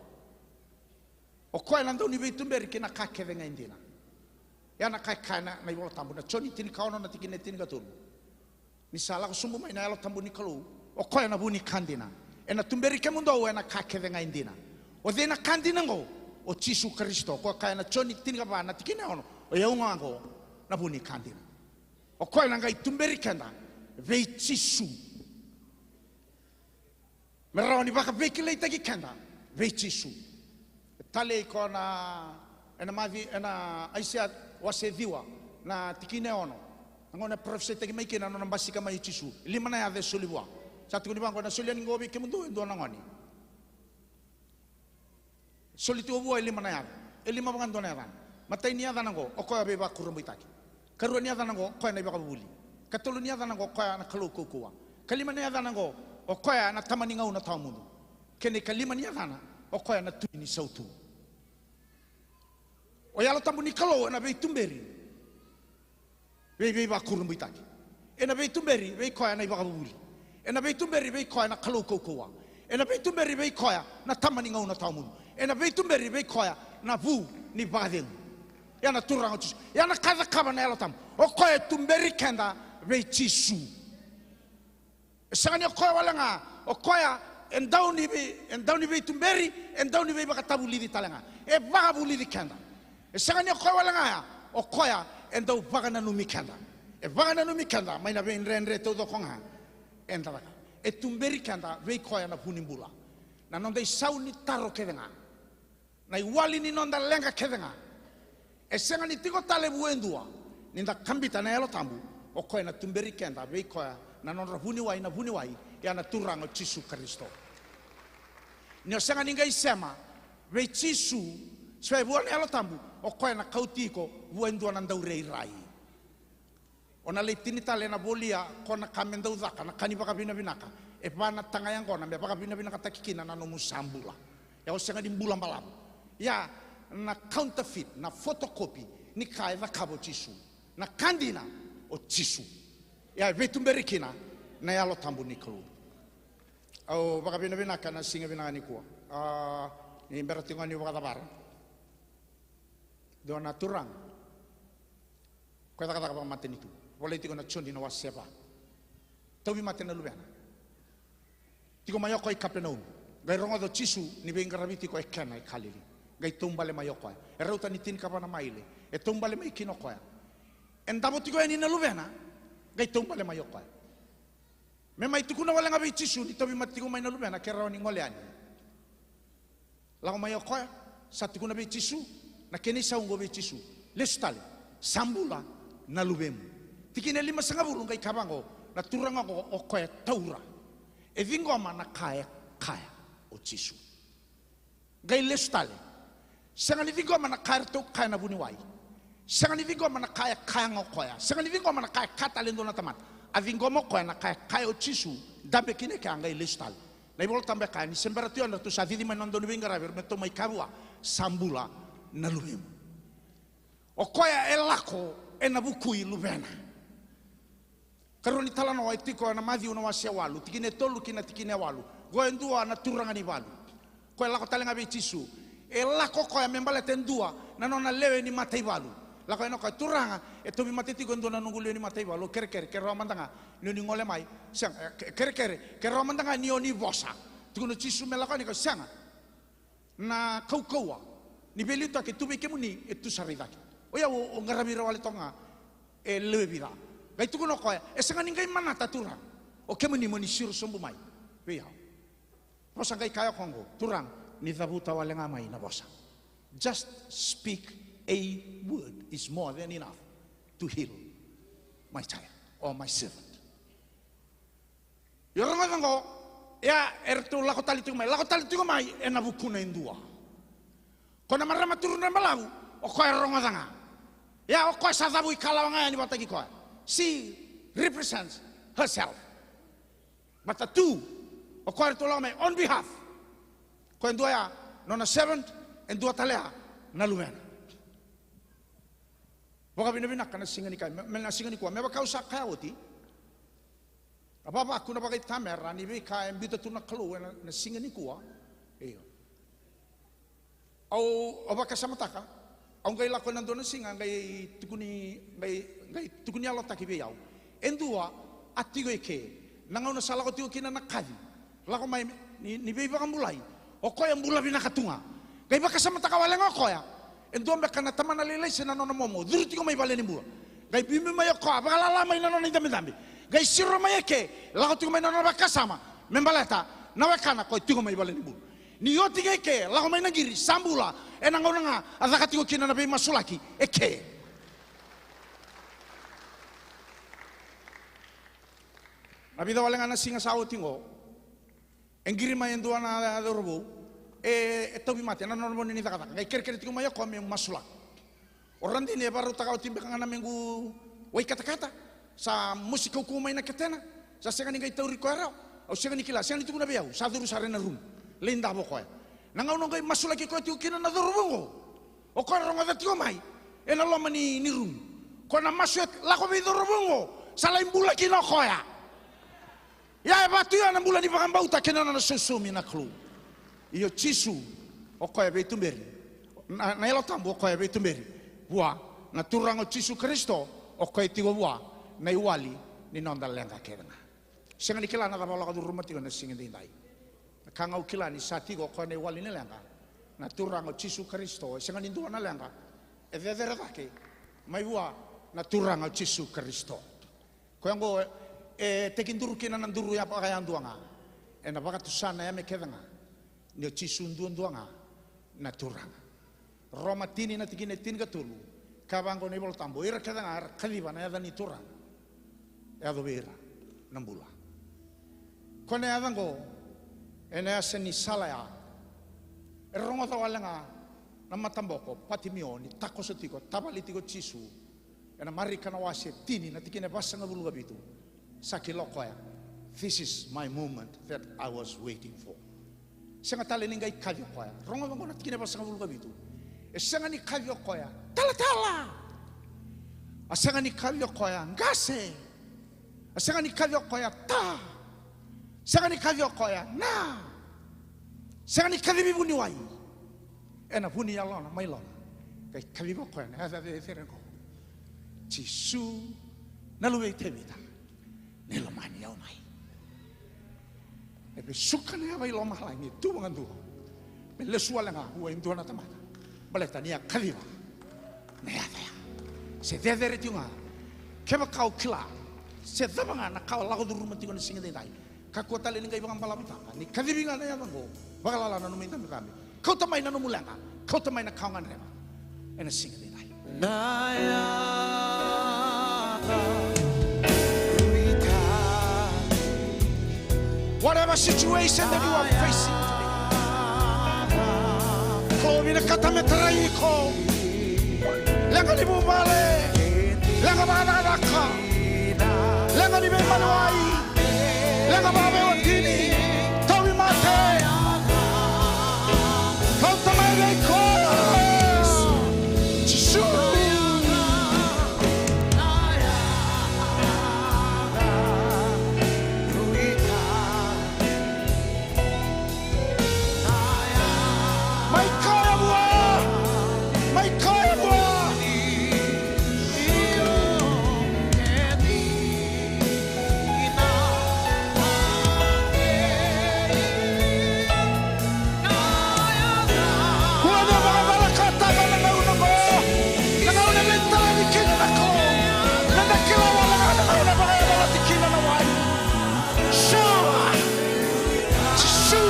O koya na dau ni veituberi ki na ka kece ga e dina. Ia na ka e kaya na, na iVola Tabu, na Joni tinikaono na tikina e tinikatolu. Ni sa lako sobu mai na Yalo Tabu ni Kalou, o koya na vu ni ka dina. Ena tuberi kemudou ena ka kece ga e dina. O cei na ka dina oqo? O Jisu Karisito. Ko kaya na Joni tinikava na tikina e ono, o yau ga oqo na vu ni ka dina. O koya na qai tuberi keda vei Jisu. Me rawa ni vakaveikilaitaki keda vei Jisu. E talei ko na, ena Maci, ena Aisea wase ciwa na tikina e ono. Na gauna e parofisaitaki mai kina na nona basika mai o Jisu. Lima na yaca e soli vua. Sa tukuni vaqo, na soli yani qo vei kemudou e dua na gone. Soli tiko vua e lima na yaca. E lima vakadua na yacana. Matai ni yacana oqo, o koya veivakurabuitaki. Karua ni yacana oqo, o koya na ivakavuvuli. Katolu ni yacana oqo, o koya na Kalou kaukauwa. Kalima ni yacana oqo, o koya na tama ni gauna tawamudu. Kena ikalima ni yacana, o koya na tui ni sautu. O Yalo Tabu ni Kalou ena veituberi vei, veivakurabuitaki. Ena veituberi vei koya na ivakavuvuli. Ena veituberi vei koya na Kalou kaukauwa. Ena veituberi vei koya na tama ni gauna tawamudu. Ena veituberi vei koya na vu ni vakacegu. Ia na Turaga o Jisu. Ia na ka e cakava na Yalo Tabu. O koya e tuberi keda vei Jisu. E sega ni o koya wale ga, o koya e dau ni vei, e dau ni veituberi, e dau ni veivakatavulici tale ga. E vakavulici keda. E sega ni o koya wale ga ya, o koya e dau vakananumi keda. E vakananumi keda mai na veidredre taucoko ga eda cakava. E tuberi keda vei koya na vu ni bula. Na noda isau ni taro kece ga. Na iwali ni noda leqa kece ga. E sega ni tiko tale vua e dua, ni da kabita na Yalo Tabu, o koya na tuberi keda vei koya na nodra vuniwai na vuniwai, ia na Turaga o Jisu Karisito. Ni o sega ni qai sema vei Jisu, se vua na Yalo Tabu, o koya na kauti iko vua e dua na daurairai. O na lai tini tale ena volia ko na ka me dau caka, na ka ni vakavinavinaka. E va na taga yaqona me vakavinavinakataki kina na nomu sa bula. Ia o sega ni bula balavu. Ia na counterfeit, na photocopy ni ka e cakava o Jisu. Na ka dina o Jisu. Ia e veituberi kina na Yalo Tabu ni Kalou. Au vakavinavinaka na siga vinaka nikua. A, ni bera tiko ga niu vakacavara. Dua na turaga. Ko e cakacaka vakamatanitu. Volai tiko na Joni na wase va. Tauvimate na luvena. Tiko mai o koya i Kapenaumi. Qai rogoca o Jisu ni veiqaravi tiko e Kena e Kalili. Qai taubale mai o koya. E rauta ni tinikava na maile. E taubale mai kina o koya. E davo tiko yani na luvena. Qai taubale mai o koya. Me mai tukuna wale ga vei Jisu ni tauvimate tiko mai na luvena ke rawa ni gole yani. Lako mai o koya, sa tukuna vei Jisu, na kena isau oqo vei Jisu. Lesu tale, sa bula na luvemu. Tikina e limasagavulu qai kaya vaqo, na turaga oqo o koya e taura. E ciqoma na ka e kaya o Jisu. Qai lesu tale. Sega ni ciqoma na ka eratou kaya na vuniwai. Sega ni ciqoma na ka e kaya ga o koya. Sega ni ciqoma na ka e kaya tale e dua na tamata. A ciqoma o koya na ka e kaya o Jisu. Dabe kina e kea qai lesu tale. Na iVola Tabu e kaya ni se bera tu ya na ratou sa cici mai na noda dauniveiqaravi, eratou mai kaya vua, sa bula na luvemu. O koya e lako ena vuku i luvena. Karua ni talanoa e tiko ena Maciu na wase e walu, tikina e tolu ki na tikina e walu. Qo e dua na turaga ni valu. Koya e lako tale ga vei Jisu. E lako koya me baleta e dua na nona lewe ni mataivalu. Lako yani o koya, turaga, e tauvimate tiko e dua na noqu lewe ni mataivalu. Au kerekere, ke rawa mada ga ni o ni gole mai. Sega, e, ke-, kerekere, ke rawa mada ga ni o ni vosa. Tukuna o Jisu me lako yani, kaya, sega. Na kaukauwa ni veiliutaki e tu vei kemuni, e tu sara i cake. O yau au qaravi ira wale toka ga e lewe vica. Qai tukuna o koya, e sega ni qai manata, turaga, o kemuni mo ni siro sobu mai vei au. Vosa qai kaya o koya oqo, turaga, ni cavuta wale ga mai na vosa. Just speak a word is more than enough to heal my child or my servant. Ia rogoca oqo, Ia, eratou lako tale tiko mai, lako tale tiko mai ena vukuna e dua. Ko na marama turu na balavu, o koya rogoca ga. Ia, o koya sa cavu ikalawa ga yani vakataki koya. She represents herself. But the two, o koya eratou lako mai on behalf. Ko e dua ya nona servant, e dua tale ya na luvena. Vakavinavinaka na siga ni kai, me, me na siga ni kua, me vaka au sa kaya oti. A vavaku na vakaitamera ni veika e biuta tu na Kalou ena, na siga ni kua. Io. Au, au vakasamataka, au qai lako ena dua na siga, qai tukuni, qai, qai tukuni yalotaki vei au. E dua, a tiko e ke, na gauna sa lako tiko kina na kaci. Lako mai ni, ni veivakabulai. O koya bula vinaka tu ga. Qai vakasamataka wale ga o koya. E dua beka na tamana lailai se na nona momo. Curu tiko mai vale ni bula. Qai biubiu mai o koya. Vakalala mai na nona idabedabe. Qai siro mai e ke. Lako tiko mai na nona vakasama. Me baleta. Na wekana koya tiko mai vale ni bula. Ni oti ga e ke. Lako mai na qiri. Sa bula. Ena gauna ga. A caka tiko kina na veimasulaki. E ke. Na vica wale ga na siga sa oti qo. E qiri mai e dua na cauravou, e, e tauvimate, na nona vo ni cakacaka, qai kerekere tiko mai o koya me masulaka. O radini e vakarautaka oti beka ga na mequ wai katakata, sa mosi kaukau mai na ketena, sa sega ni qai tauri koya rawa, au sega ni kila, sega ni tukuna vei au, sa curu sara ena rumu, lai davo koya. Na gauna qai masulaki koya tiko kina na cauravou oqo, o koya rogoca tiko mai, ena loma ni, ni rumu. Koya na masu e lako vei cauravou oqo, sa lai bula kina o koya. Ia e vatu ya na bula ni vakabauta kei na nona sausaumi na Kalou. Io Jisu, o koya veituberi. Na, na Yalo Tabu o koya veituberi. Vua, na Turaga o Jisu Karisito, o koya tiko vua, na iwali ni noda leqa kece ga. Sega ni kila na cava o lako curuma tiko na siga edaidai. Na ka ga au kila ni sa tiko o koya na iwali ni leqa. Na Turaga o Jisu Karisito, e sega ni dua na leqa. E cecere cake, mai vua, na Turaga o Jisu Karisito. Koya oqo e tekiduru kina na duru ya vakayadua ga. Ena vakatusa na yame kece ga. Ni o Jisu duadua ga na Turaga. Roma tini na tikina e tinikatolu. Kaya vaqo na iVola Tabu, ira kece ga era kaciva na yaca ni Turaga, e yaco vei ira na bula. Koya na yaca oqo, ena yasa ni sala ya. E rogoca wale ga na mataboko, Patimio, ni takoso tiko, tavale tiko o Jisu. Ena Marika na wase tini na tikina e vasagavulu ka vitu. Sa kila o koya, this is my moment that I was waiting for. Sega tale ni qai kaci o koya. Rogoca oqo na tikina e vasagavulu ka vitu. E sega ni kaci o koya, talatala. A sega ni kaci o koya, qase. A sega ni kaci o koya, ta. Sega ni kaci o koya, na. Sega ni kacivi vuniwai. Ena vu ni yalona mai loma. Qai kacivi o koya na yaca cecere oqo. Jisu na Luve i Tevita, ni lomani au mai. E vesuka na yava i lomalagi e tu vakadua. Me lesu wale ga vua e dua na tamata. Baleta ni a kaciva na yaca ya. Se cecere tiko ga. Kevaka o kila se cava ga na ka o lako curuma tiko na siga edaidai. Kakua tale ni qai vakabalavutaka, ni kacivi ga na yaca oqo, vakalala na nomu idabedabe. Kauta mai na nomu leqa, kauta mai na ka o gadreva ena siga edaidai. Na yaca. Whatever situation that you are facing today, ko vinakata me tarai iko. Leqa ni vuvale, leqa vakacakacaka, leqa ni veimaliwai, leqa vakaveiwatini, tauvimate. Kauta mai vei koya Jisu. Mai koya vua, mai koya vua. Kua ni o vakavalakataka na gauna oqo, na gauna e veitaravi kina na Kalou. Na da kila wale ga na gauna e vakayavalati kina na wai. Sa Jisu.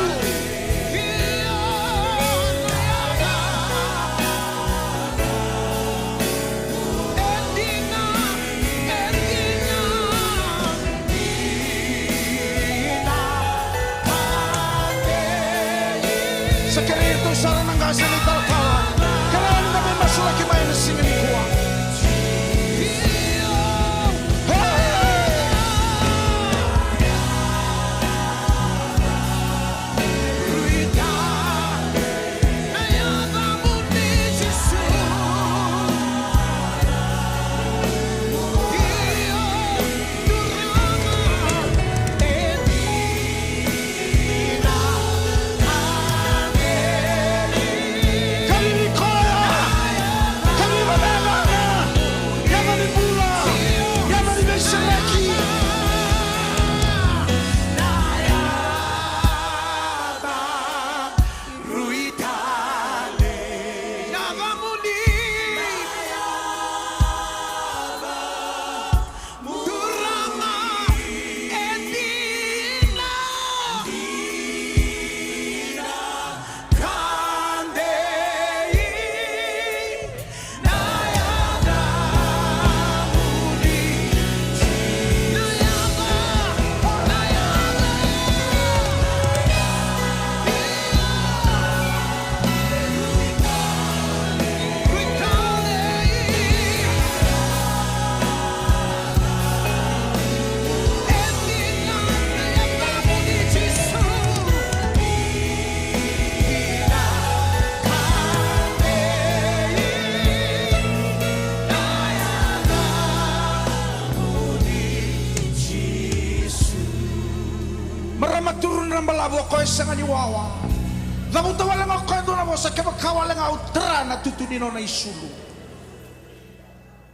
Sa kerei iratou sara na qase ni talatala. Kerea ni da veimasulaki mai ena siga nikua. Kacivi koya. Kaciva na yacana. Yaca ni bula. Yaca ni veisereki. Rui tale. Yacamuni. Turaga e dina. Ka dei. Marama, turu na balavu, o koya e sega ni wawa. Cavuta wale ga o koya e dua na vosa, kevaka wale ga au tara na tutu ni nona isulu.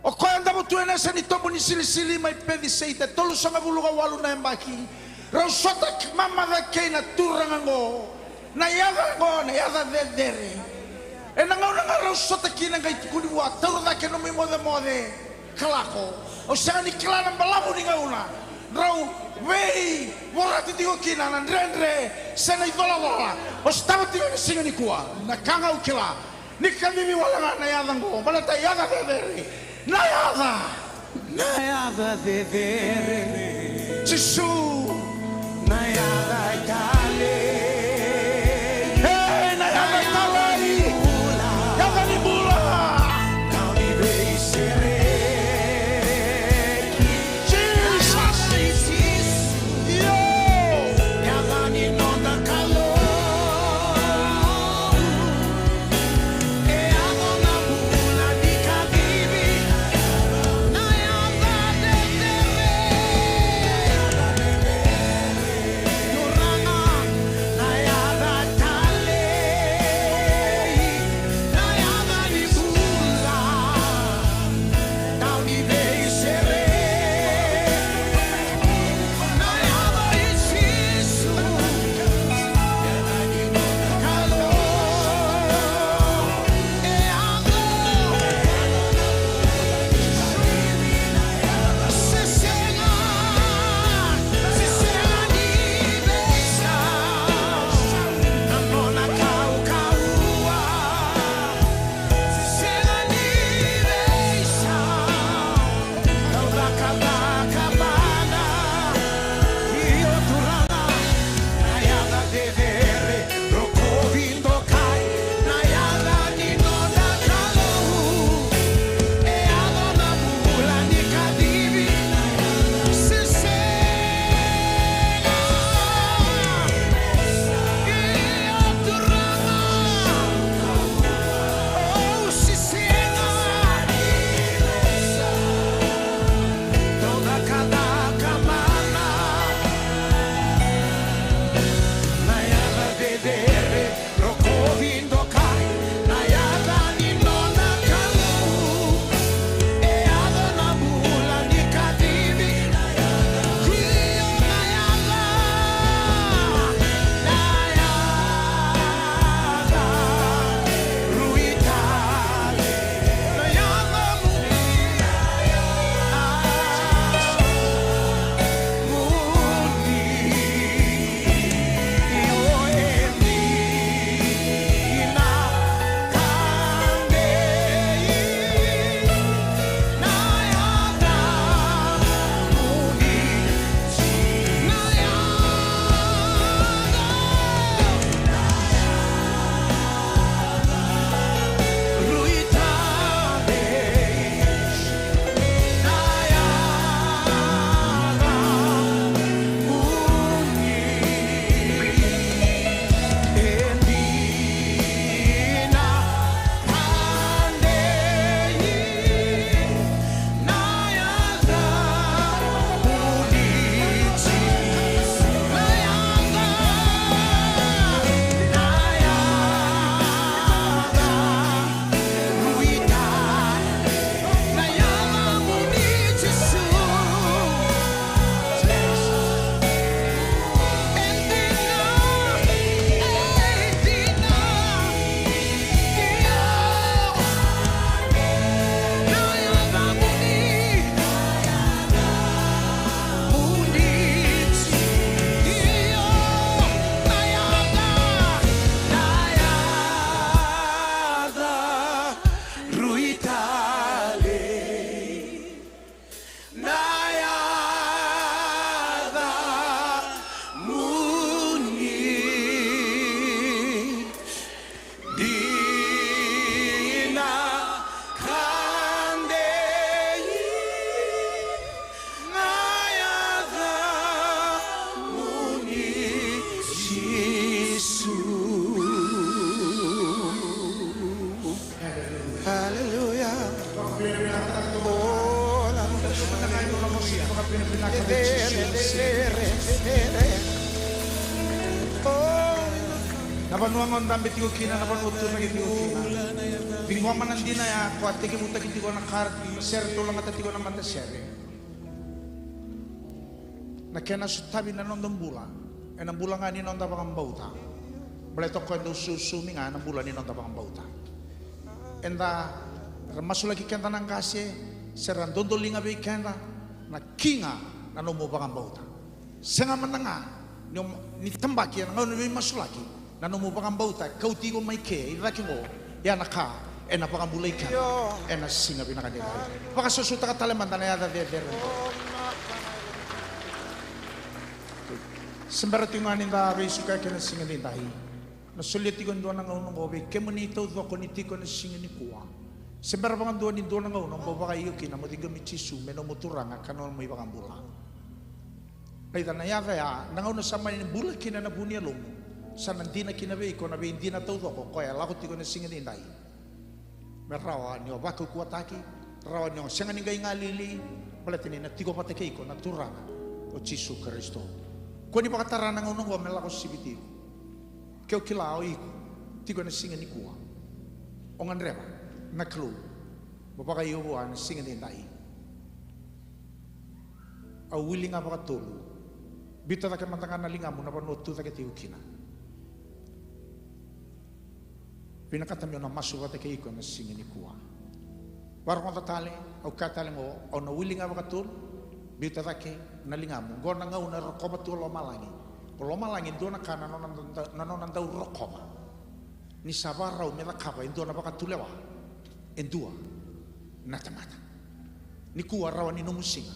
O koya davo tu ena yasa ni tobu ni silisili mai Peciseita, e tolusagavulu ka walu na yabaki. Rau sota mamaca kei na turaga oqo. Na yaca oqo na yaca cecere. Ena gauna ga rau sota kina, qai tukuni vua, taura cake nomu imocemoce ka lako. Au sega ni kila na balavu ni gauna drau veivorati tiko kina na dredre se na icolacola. O sotava tiko ena siga nikua. Na ka ga au kila, ni kacivi wale ga na yaca oqo, baleta yaca cecere. Na yaca. Na yaca cecere. Jisu. Na yaca e talei. Ei, na yaca e talei. Yaca ni bula. Yaca ni bula. Kau ni veisereki. Jesus. Io. Yaca ni noda Kalou. E yaco na bula ni kacivi. Na yaca cecere. Vanua ga o dabe tiko kina, na vanua o tucake tiko kina. Ciqoma na dina ya ko a tekivutaki tiko na kar-, sere tou lagata tiko na matasere. Na kena sotavi na noda bula ena bula ga ni noda vakabauta. Baleta o koya e dau sausaumi ga ena bula ni noda vakabauta. Eda ra masulaki keda na qase, se ra dodoliga vei keda, na ki ga na nomu vakabauta. Sega mada ga ni, ni tabaki ena gauna ni veimasulaki na nomu vakabauta e kauti iko mai ke i cake qo, ia na ka ena vakabulai keda ena siga vinaka ni. Vakasausautaka tale mada na yaca cecere. Se bera tiko ga ni da veisukayaki ena siga nidai. Na solia tiko e dua na gauna oqo vei kemuni taucoko ni tiko ena siga nikua. Se bera vakadua ni dua na gauna mo bau vakaio kina mo ciqomi Jisu me nomu Turaga ka nomu iVakabula. Raica na yaca ya, na gauna sa mani bula kina na vu ni yalomu, sa na dina kina vei iko na veidina taucoko koya e lako tiko ena siga nidai. Me rawa ni o vakaukauwataki, rawa ni o sega ni qai galili, baleta ni na tiko vata kei iko na Turaga o Jisu Karisito. Kua ni vakatara na gauna oqo me lako siviti iko. Ke o kila o iko tiko ena siga nikua, o gadreva na Kalou mo vakaio vua ena siga nidai. Au wili ga vakatolu. Biuta cake mada ga na ligamu na vanua o tu cake tiko kina. Vinakata meu na masu vata kei iko ena siga nikua. Vakarogoca tale, au kaya tale qo, au na wili ga vakatolu. Biuta cake na ligamu. Qo na gauna e rokova tu o lomalagi. O lomalagi e dua na ka na nona da-, na nona dau rokova. Ni sa vakarau me cakava e dua na vakatulewa, e dua na tamata. Nikua rawa ni nomu siga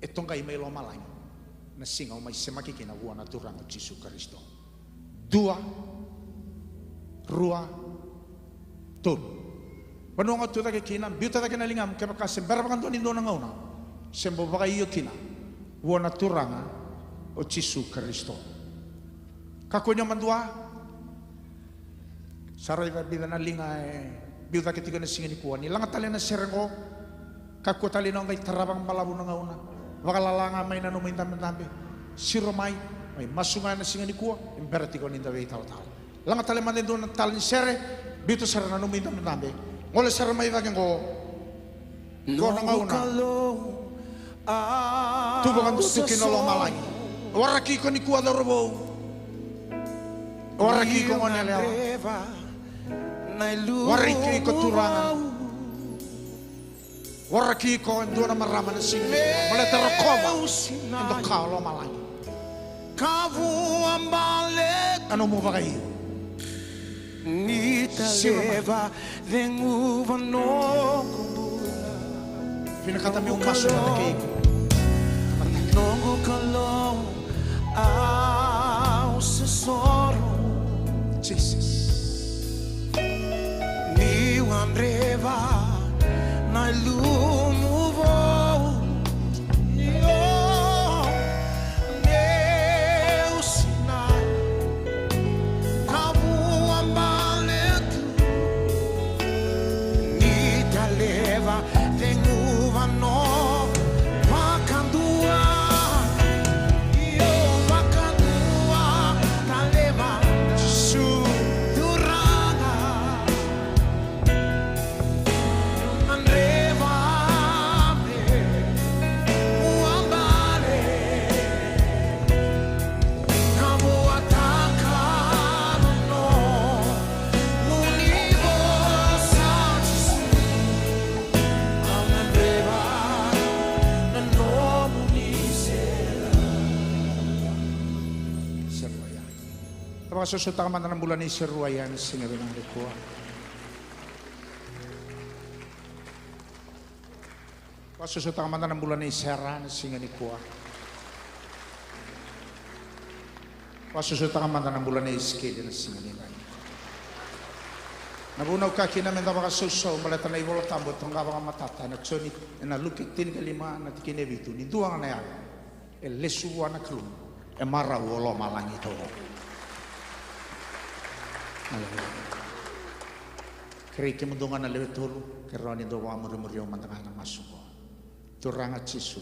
e toqai mai lomalagi, na siga o mai semaki kina vua na Turaga o Jisu Karisito. Dua, rua, tolu. Vanua ga o tu cake kina, biuta cake na ligamu kevaka se bera vakadua ni dua na gauna se bau vakaio kina vua na Turaga o Jisu Karisito. Kakua ni o madua. Sa raica vica na liga e biu cake tiko ena siga nikua. Ni laga tale na sere qo, kakua tale ni o qai tarava ga balavu na gauna. Vakalala ga mai na nomu idabedabe. Siro mai, mai masu ga ena siga nikua, e bera tiko ni da veitalatala. Laga tale mada e dua na tale ni sere, biuta sara na nomu idabedabe. Gole sara mai cake qo. Qo na gauna. Tu vakadua tu kina lomalagi. Waraki iko nikua cauravou. Waraki iko gone yalewa. Waraki iko turaga. Waraki iko e dua na marama na siga. Baleta rokova e doka o lomalagi. Ka vua bale. A nomu vakaio. Ni taleva cegu vanoqu bula. Vinakata meu masu vata kei iko. Noqu Kalou au se soro. Jesus. Niu gadreva na ilumu vou. Io, meu sinai, ka vua bale tu. Ni taleva cegu vanoqu vakadua. Io, vakadua taleva Jisu Turaga. Vakasosomitaka mada na bula nei Serua ena siga vinaka nikua. Vakasosomitaka mada na bula nei Sera ena siga nikua. Vakasosomitaka mada na bula nei Isikeli ena siga nikua. Na vuna au kaya kina meda vakasausau baleta na iVola Tabu e toqa vakamatata ena Joni, ena Luke tinikalima na tikina e vitu, ni dua ga na yago e lesu vua na Kalou e marau o lomalagi taucoko. Aleluya. Kerei kemudou ga na lewe tolu, ke rawa ni dou vakamurimuri au mada ga ena masu oqo. Turaga Jisu,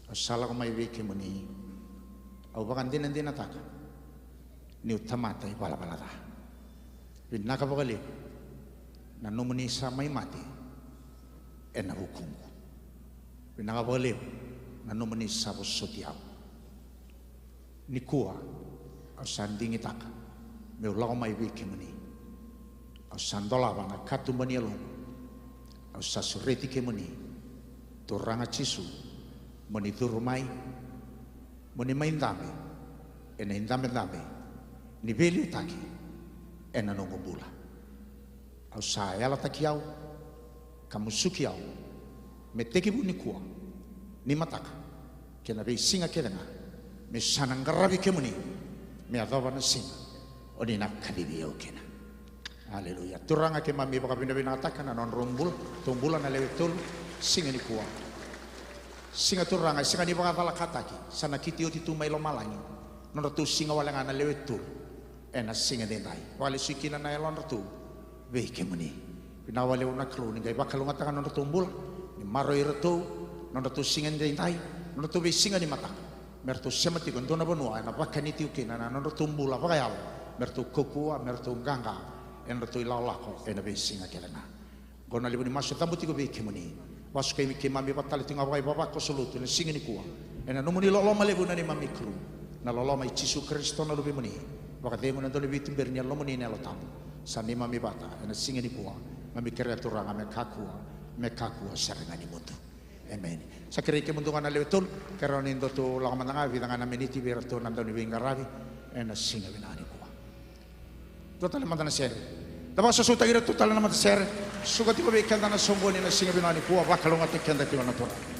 au sa lako mai vei kemuni. Au vakadinadinataka Niu tamata ivalavala ca. Vinaka vakalevu na nomuni sa mai mate ena vukuqu. Vinaka vakalevu na nomuni sa vosoti au. Nikua au sa digitaka meu lako mai vei kemuni. Au sa dolava na katuba ni yaloqu. Au sa sureti kemuni, Turaga Jisu, mo ni curu mai, mo ni mai dabe ena idabedabe ni veiliutaki ena noqu bula. Au sa yalataki au ka musuki au me tekivu nikua ni mataka kei na veisiga kece ga, me sa na qaravi kemuni me yacova na siga o ni na kacivi au kina. Aleluya. Turaga, keimami vakavinavinakataka na nodratou bula, tou bula na lewe tolu siga nikua. Siga, Turaga, e sega ni vakacalakataki, sa nakiti oti tu mai lomalagi nodratou siga wale ga na lewe tolu ena siga edaidai. Vakalesui kina na yalodratou vei kemuni. Vinaka vakalevu na Kalou ni qai vakalougatataka nodratou bula, ni maroroi iratou nodratou siga edaidai, nodratou veisiga ni mataka, me ratou sema tiko e dua na vanua ena vakani tiko kina na nodratou bula vakayalo, me ratou kaukauwa, me ratou qaqa ena nodratou ilakolako ena veisiga kece ga. Oqo na levu ni masu e cabu tiko vei kemuni. Vasu kei keimami vata tale tiko ga vakaivavakoso lotu ena siga nikua, ena nomuni loloma levu na neimami Kalou, na loloma i Jisu Karisito na Luvemuni. Vakacegu na dau ni veituberi ni Yalomuni na Yalo Tabu. Sa neimami vata ena siga nikua. Keimami kerea, Turaga, me kakua, me kakua sara ga ni mudu. Emeni. Sa kerei kemudou ga na lewe tolu, kerea ni dou tou lako mada ga, vica ga na miniti vei iratou na dau ni veiqaravi ena siga vinaka nikua. Dua tale mada na sere. Da vakasausautaki iratou tale na matasere. Suka tiko vei keda na soqoni ena siga vinaka nikua, vakalougatataki keda tiko na Turaga.